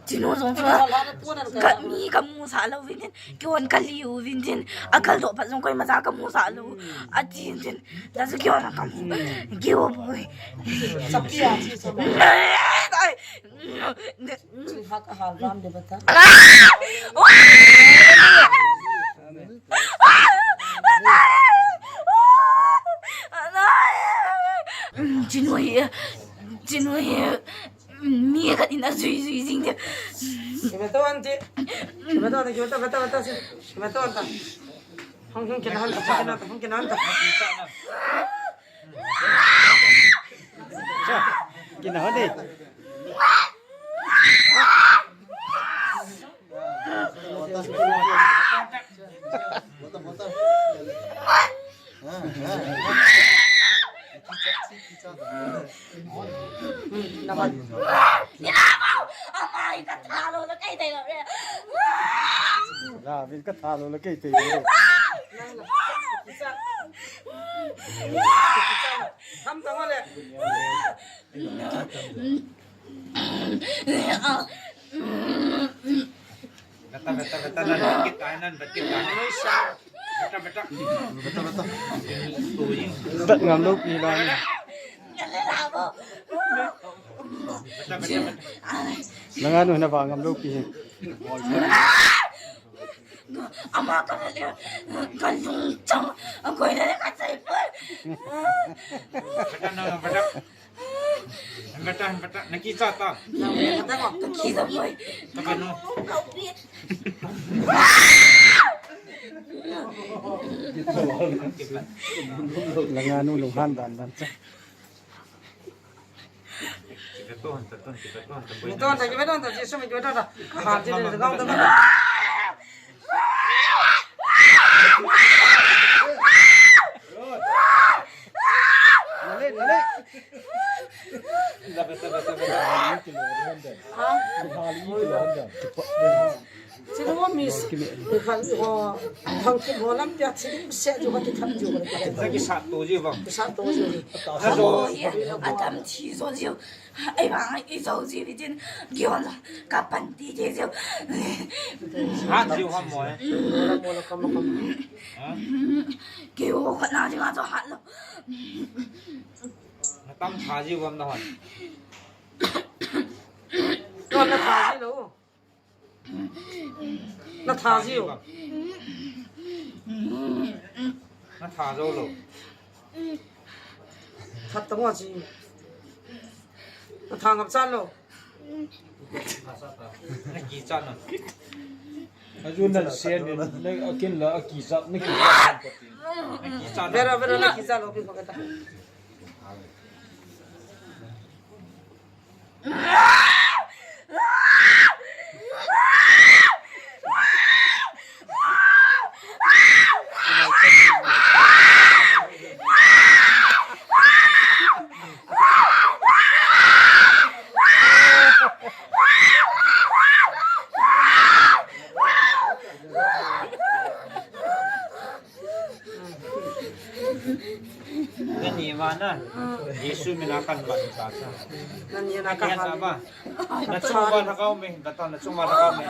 Chinu jong chu. Ka mi ka mu sa lo vin tin. Ki on ka liu vin tin. A kal doh pa jong koi ma sa ka mu sa lo. A tin tin. Da su ki on ka mu. Ki o boy. Sa pi a chi sa. Ai. Chi hak a hal ram de bata. Chinoi, Chinoi, mi khat in a zui zui jing de. Ibe to anti, ibe to anti, ibe to, ibe to, ibe to, ibe to. Hong hong kena han ta, hong kena han ta, hong kena han ta. Cha, kena han de. Amai ka tha lo la kai tai lo re. La, vin ka tha lo la kai tai lo re. Ham tang le. Beta, beta, beta, nan, beta, beta. Beta, beta. Beta, beta. Beta ngam lou pi la ni. Beta, beta, beta. Nanga nu na ba ngam lou pi. Ama ka le, ka lung chang, a koi le ka chai pa. Beta, na, beta. Hambeta, hambeta, nakicha ta. Nakicha boy. Takanu. Langanu lunghan dan dan cha. Kibeto hanta, ton, kibeto hanta, boy. Kibeto hanta, kibeto hanta, Jesu mi kibeto hanta. Ha, ti ni gao ta. Sino miss? Thang kim ho lam tia thim se ju ka ti tham ju ka ti tham. Ki sa to ji bang. Ki sa to ji. Atam thi jo ji. Ai ba, ai i zo ji vi tin, gion lo, ka pan ti ti ji. Hat ji ham mo, eh? Mo lo, mo lo, kam lo, kam lo. Ha? Ki o ko na ji ma zo hat lo. Na tam tha ji ham na hon. Ko na tha ji lo. Na tha ji o. Natha jou lou. That tamo chi. Natha ngam chan lou. Nakicha na. Ajun na sen ni, na akin la akicha, nakicha. Nakicha na. Vera, vera, nakicha lou, pi pakata. Nani mana? Jesu mina kan ban ta sa. Nani na ka hal. Ba. Na chunga na kau me, na ta na chunga na kau me.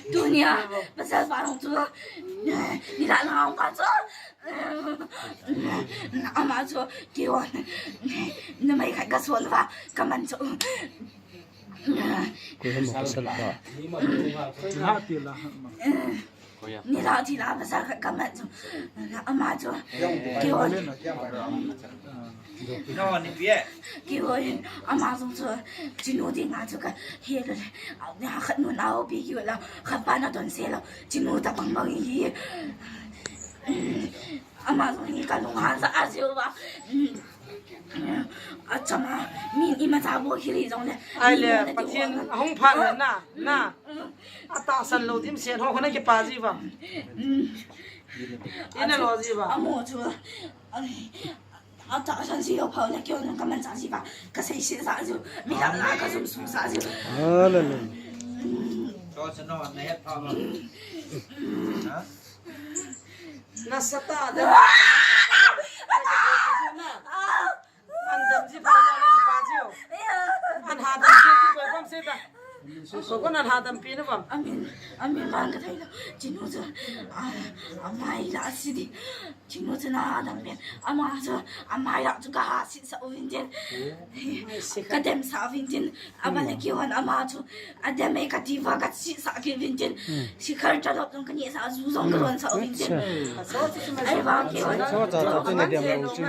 Tunia, pasal pa hung chu, nila na hung pa chu, ama chu, kiwan, na mai khat ka suan va, ka man chu. Koi hama pasal pa. Nila tila pasal khat ka man chu. Ama chu. Kiwan. Kiwan ama chu. Chinu dinga chu ka helo le. Khat nu na o pi kiwa la. Khat pa na don se lo. Chinu ta bang bang hi. Ama chu ni ka lung ha sa a chu ba. Achama, min ima cha bo khili jong le. Ai le, Pathen ahung phat le na, na. Atahsan lou dimset ho, ho na kipa ji va. Ina lo ji va. Amo chu. Atahsan ji lo pha le kyo na ka man cha ji va. Ka sei se sa ju. Mi la la ka sum sum sa ju. Hallelujah. Cho chano na het pha ma. Ha? Na sata da. An dam ji pa na ji pa ji. An ha dam ji ji ko pam se ta. Ko ko an ha dam pi na pam. Amin. Amin bang ka thai la. Chinu chu. Amai la si di. Chinu chu na dam pi. Ama chu. Amai la chu ka ha si sa u vin tin. Ka dem sa u vin tin. Aba le kiwan ama chu. Adem e ka ti va ka chi sa ki vin tin. Sikhar ta lop jong ka ni sa ju jong ka ron sa vin tin. Ai va kiwan. Cho cha cha na dem lo chu.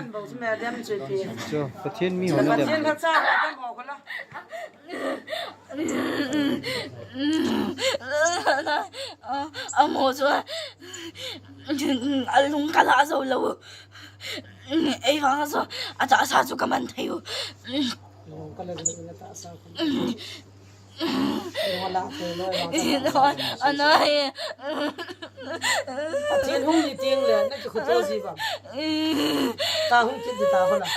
Cho Pathen mi ho na dem. Pathen ka cha ka dem ho ko la. Amo chu. Alung ka la jo lo. Ei va chu. Atahsa chu ka man thei u. Lung ka la jo na tahsa. Pathen hung ni ting le, na ki khuto ji ba. Ta hung kit di ta hola.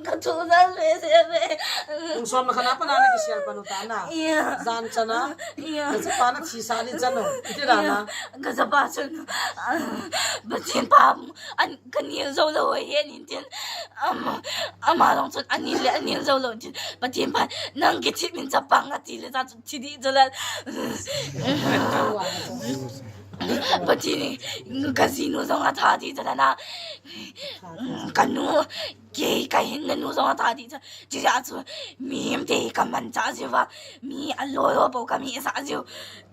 Ka thu sa se se be. Hung som na khana pa na na ki sial pa nu ta na. Jan chana. Ka chapa na thi sa ni chano. Iti ra na. Ka chapa chana. Pathen pa an Ka nil jou lou ahi, ahin tin. Ama, ama jong chun anil le anil jou lou tin. Pathen pa, nang kithi min chapang ati le ta chu thi di chu la. Pathen in, ka jinu jong atha di chu la na. Ka nu, kei ka hinna nu jong atha di chu. Chuti a chu, mihem te ka manchah jiu va, mi aloi ho bou ka meh sah jiu.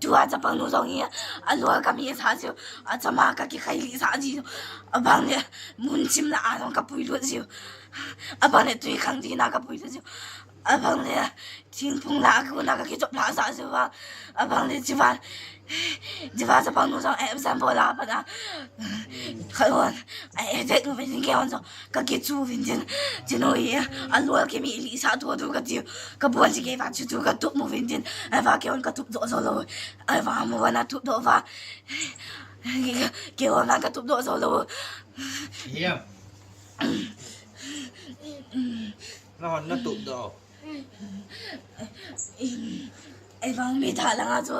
Tua chapang nu jong hi, aloi ka meh sah jiu. Achama ka kikhai lih sah jiu. Abang le, mun chim lah a jong ka puilut jiu. Abang le, tui khang ding a ka puilut jiu. Abang le, thingphung lah a kona ka kichop lah sah jiu va. Abang le, chiva, chiva chapang nu jong, eh, example a pat a. Khat hon, eh, eh, dek nu vin kei hon jong. Ka kichu vin tin, chinu hi, aloi kimeh lih sah thou thou ka tiu, ka bol ji kei va chu tu ka tup mu vin tin, ahivang kei hon ka tup doh jou lou, ahivang amu vang a tup doh va, Keiho nang ka tup doh jou lou. Hiam. Na hon na tup doh. Ei vang mi tha langa chu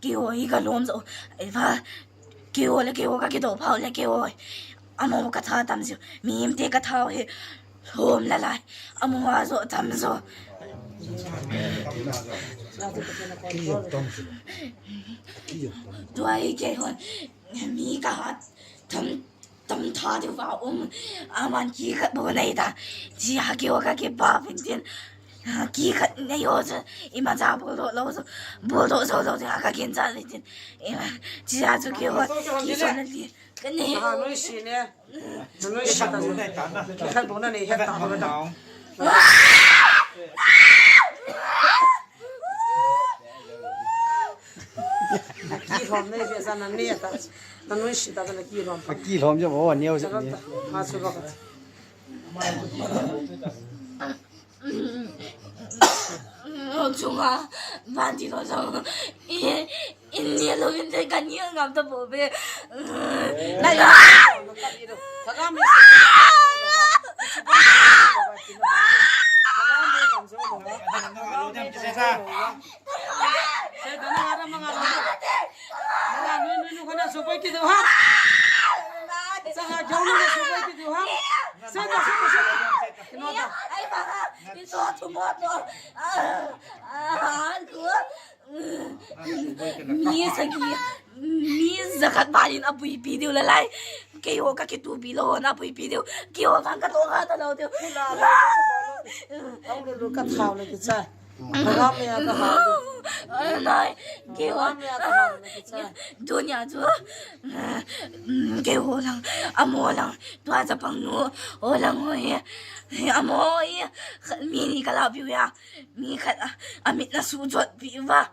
keiho hi ka lom jou. Ei va keiho le keiho ka kidoh phau le keiho. Amaho ka tha tam jou. Mi im te ka tha hi. Lom la lai. Amaho a jo tam jou. Tua hi keiho. Mi ka hat. Tam Tam tha diu va um, aman kikhat bou nei ta. Chi ha keiho ka kipa uvin tin. Kikhat nei ho chu, imacha bol doh lou chu, bol doh jou lou chu, ka kin cha uvin tin. Ima, chi ha chu keiho, ki chon na li. Ka nei. Ha, noi si ne. Noi si ta. Kikhat bou na nei het ta, bou na. Kilhom nei ve sa na nei ta. Na noi si ta na kilhom. Kilhom jo bo neo se. Ha chu ba ka. Chunga van ti lo jo. I, in ni lo in te kan ni ngam ta bo be. Na ya. Ka ga mi. Ka ga mi kan jo lo. Seta na ara manga lo. Manga nui nui nui khona supoi kidu ha. Sanga jong nui supoi kidu ha. Seta seta seta. Kino ta. Ai ba ha. Ni so tu mo to. Ah, ah, ku. Mi sagi, mi jakhat balin apuipi diu lalai. Keiho ka kitupi lou na apuipi diu. Keiho vang ka to ka ta lou diu. Ang lulu ka thau le kicha. Program ya ka ha. Nai, keiho. Program ya ka ha le kicha. Dunia chu. Keiho lang, amaho lang. Tua chapang nu. Ho lang ho hi. Amaho hi. Mi ni ka la piu ya. Mi khat a, amit na su jot pi va.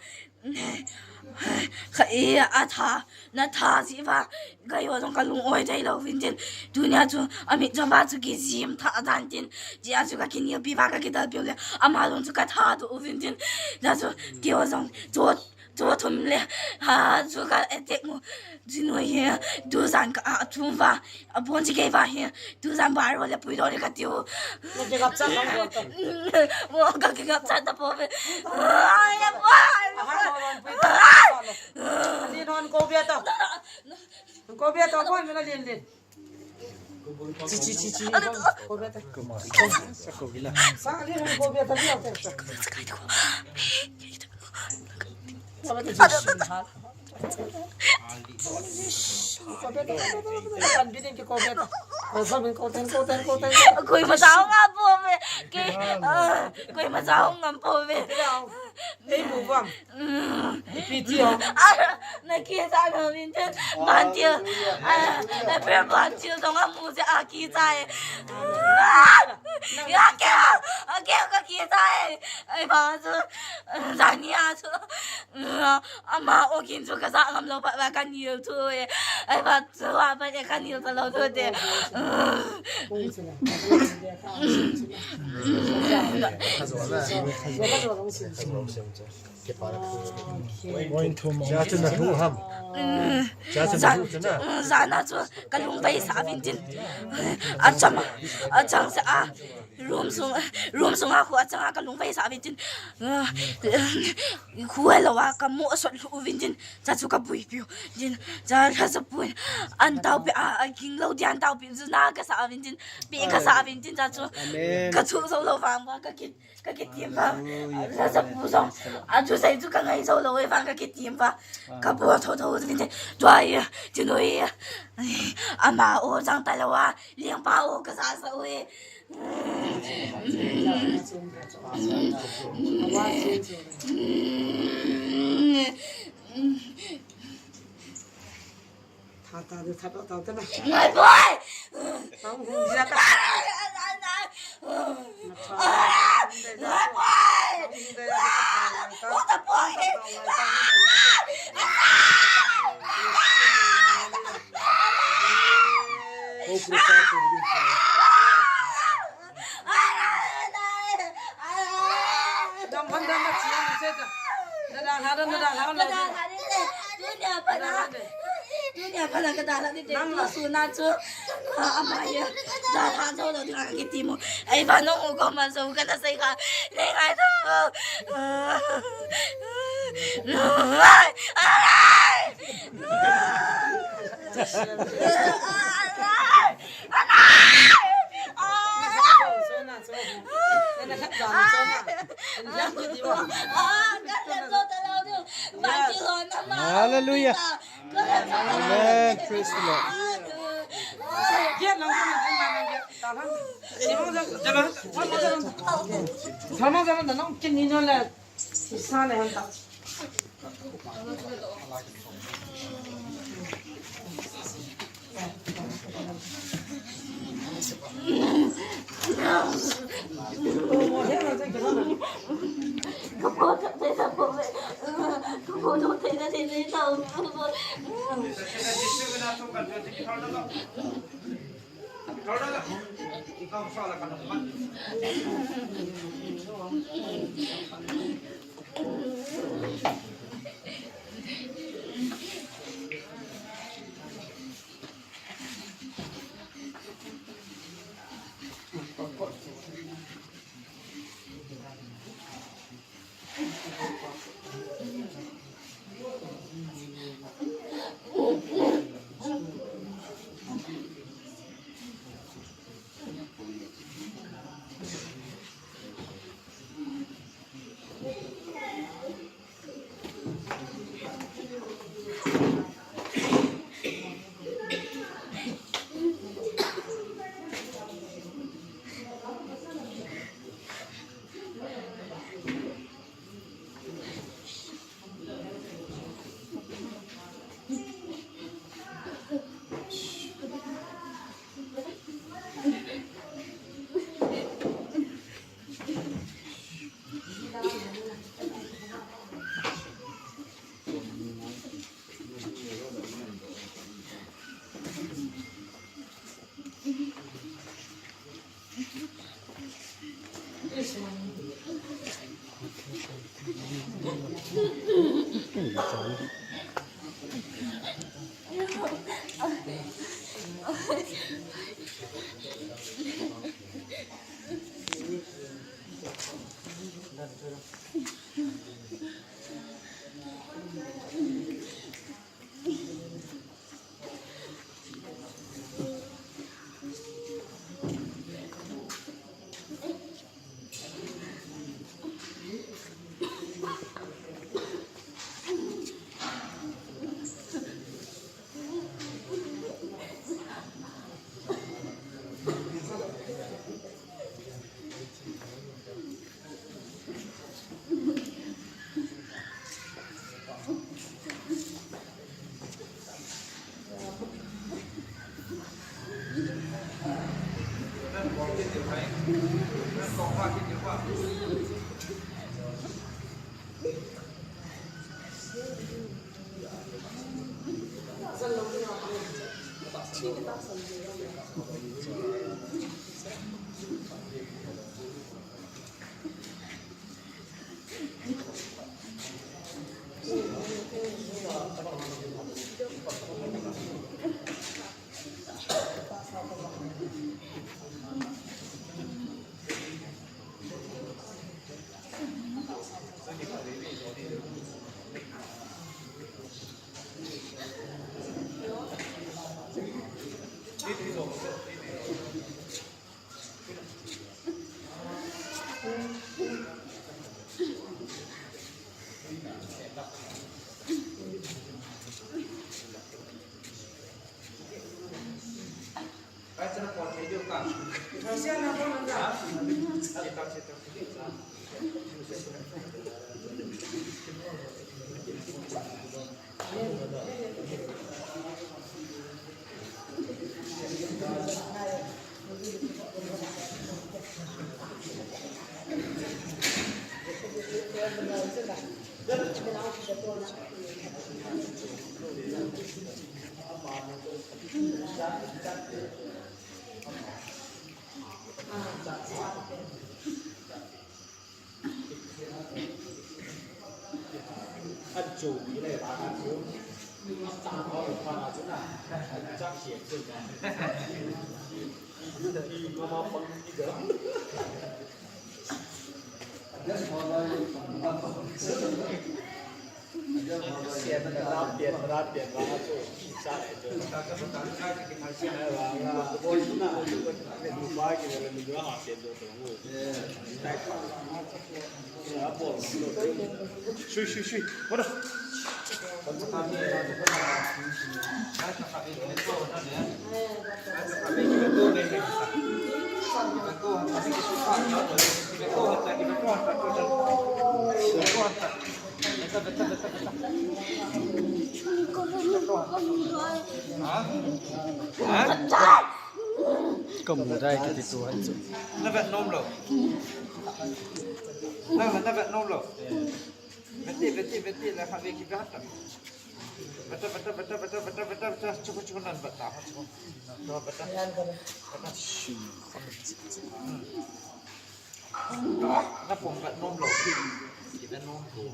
Kha e a tha, na tha si va. Keiho jong ka lung oi thei lou vin tin. Tunia chu amit jot va chu kijim tha dan tin. Chia chu ka kinil pi va ka kidal pi le. Ama jong chu ka tha tu vin tin. Ja chu keiho jong chu, chu thum le. Ha chu ka etek mu. Jinoi hi, tujan ka a thum va, abon chi kei va hi, tujan bar va le pui do le ka tiu. Na ke gap chan nang bo ta. Mo ka ke gap chan ta po ve. Ai, ya pa. Aha, mo ron pui ta. Ni non ko bia ta. Ko bia ta, ko mi na lin lin. Chi, chi, chi, chi. Ko bia ta. Sa ni ko bia ta, bia ta. Ko bia ta. Koima sao ngam po ve. Ke, ah, koima sao ngam po ve. Ei mu vam. Mm. Ipi ti ho. Ah, na ke sa na min te. Ban ti. Ah, na pe ban ti dong amu se a ki sa e. Ah, ya ke. A ke ka ki sa e. Ai ba su. Zani a su. Ama ogin chu ka ja ngam lou pa, pa ka nil chu e. Ai pa chu a pa e ka nil ta lou chu te. Cha chu na hu ham. Cha chu na hu chu na. Jana chu ka lung vei sa vin tin. A chama, a chang sa a. Room sung, room sung a khu a chang a ka lung vei sa vin tin. Khu a lo a ka mo sot lu vin tin. Cha chu ka bui piu. Din, cha la sa pun. An tau pi a, a king lo di an tau pi zu na ka sa vin tin. Pi ka sa vin tin cha chu. Amen. Ka chu zo lo vang va ka ki, ka ki tim va. Hallelujah. La sa pu zo. A chu sai chu ka ngai zo lo e vang ka ki tim va. Ka bo tho tho vin tin. Tua ya, chu no ya. Ama o jang ta lo wa. Liang pa o ka sa sa o e. Tha ta de, tha ta, tha ta na. Ngai poi. Tang hung dia ka. Ngai poi. Ko ta poi. Ko kru ta ko. Dam han dam na chiang se ta. Na da ha da, na da ha da. Na da ha de. Dunia pa na. Tunia phala ka dalha ni te, tu suna chu. Ah, ama ya. Dalha jo lo ding a kiti mo. Ei, ba nong u ko man so ka na sei ka. Nei ngai to. Ai, ai. Hallelujah. Amen. Praise the Lord. Shui, shui, shui. Bora. Ka mu dai kiti tu hai chu. Na vet nom lou. Na, na vet nom lou. Vet ti, vet ti, vet ti, la kha ve ki vet ta. Vet ta, vet ta, vet ta, vet ta, vet ta, vet ta, vet ta, chuku, chuku nan vet ta, chuku. No, vet ta. Vet ta. Hmm. Na pom vet nom lou. Ki vet nom lou.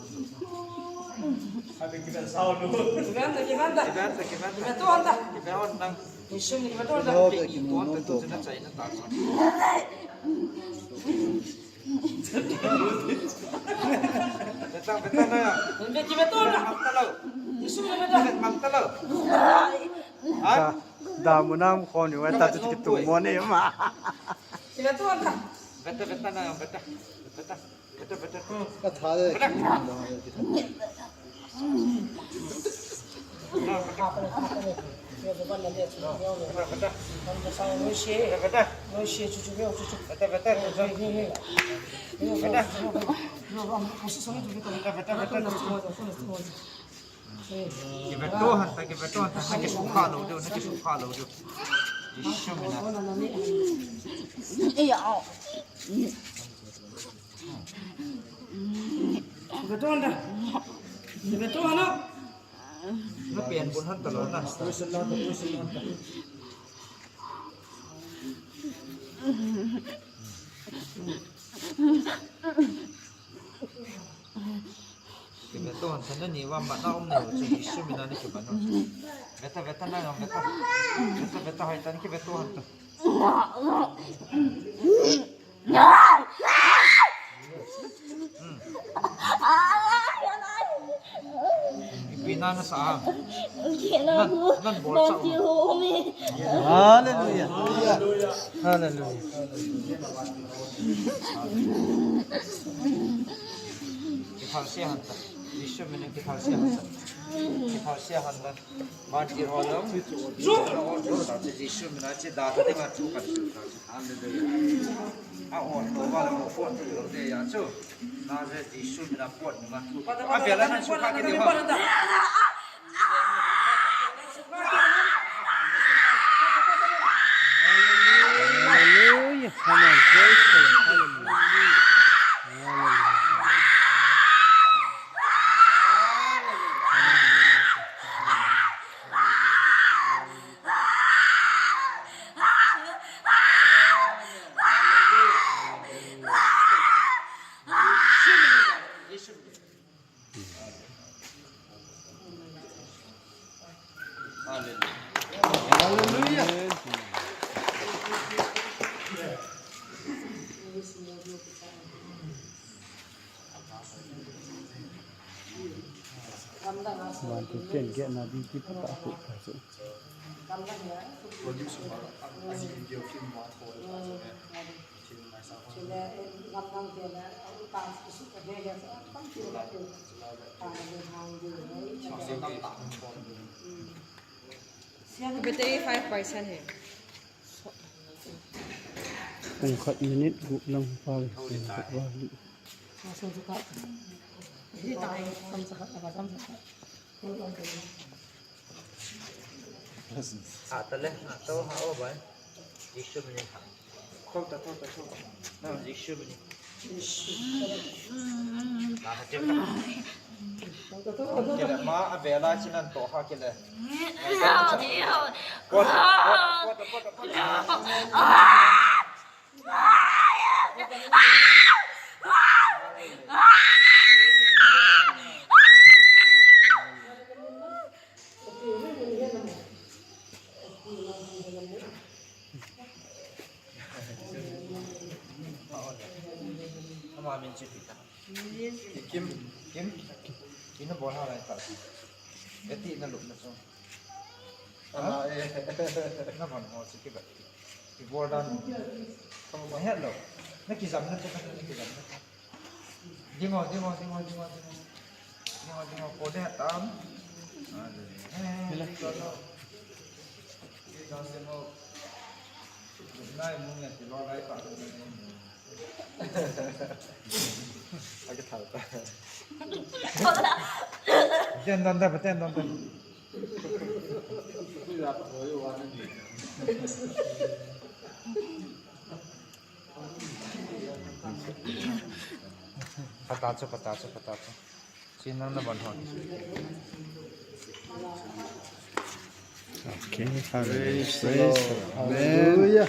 Kha ve ki vet sao lou. Ki vet ta, ki vet ta. Ki vet ta, ki vet ta. Ki vet to ta. Ki vet on nang. Ni sum ni vet to ta. Ki vet to ta, tu na chai na ta. Betang, betang na. Hindi, kibeton na. Mam talo. Yesu na beta. Mam talo. Ha? Da, da mo na mo ko ni wa ta tu ki tu mo ni ma. Kibeton na. Beta, beta na, beta. Beta. Beta, beta. Ka tha de. Beta. Kibeto hanta, kibeto hanta, na kisukha lou diu, na kisukha lou diu. Ishu mina. Kibeto hanta. Kibeto hanta. Na pian bun han talo na. Kibeto han tana ni wa ma na um ne ho chu Yesu mina ni kibeto. Beta, beta na, beta. Beta, beta, hai tan kibeto han ta. Ipi na nasa am? Nan, nan bol sa. Hallelujah. Hallelujah. Kithal se han ta. Yesu mina kithal se han ta. Kithal se han ta. Martir ho jong, Jesu mina che da ta ding a thu kan sil ta. Hallelujah. A on to ba la mo phone to lo de ya chu. Nazareth Jesu mina phone ma thu. A bela nan su ka ke de ho. Hallelujah. Come on, praise the Lord. Hallelujah. Hallelujah. Hallelujah. Vantil chen geh na ding kipah tah a hu ta chu. Battery five percent hai. Pung khat minute gup lang pa le, pung khat vali. Ha ta le, ha ta, ha o bai. Jisu mina ha. Thou ta, thou ta, thou ta. Na, Jisu mina. Na, ha, Jisu. Kile ma, a vela chinan to ha kile. Pot, pot, pot, pot, pot. Kim, Kim, ina bol ha lai ta. Eti na lup na chu. Ama e. Na van ho chu ki ba. Ki bol dan. Na het lo. Na kijam na chu, na kijam na chu. Ding o, ding o, ding o, ding o, ding o. Ding o, ding o, ko de tam. Ah, de. Eh, ding o. Ding o, ding o. Nai mu nge ti lo lai pa. Ake thal ta. Ten don da, ten don da. Pata chu, pata chu, pata chu. Sin nang na ban hon. Okay, hallelujah. Praise the Lord. Praise the Lord. Amen. Hallelujah.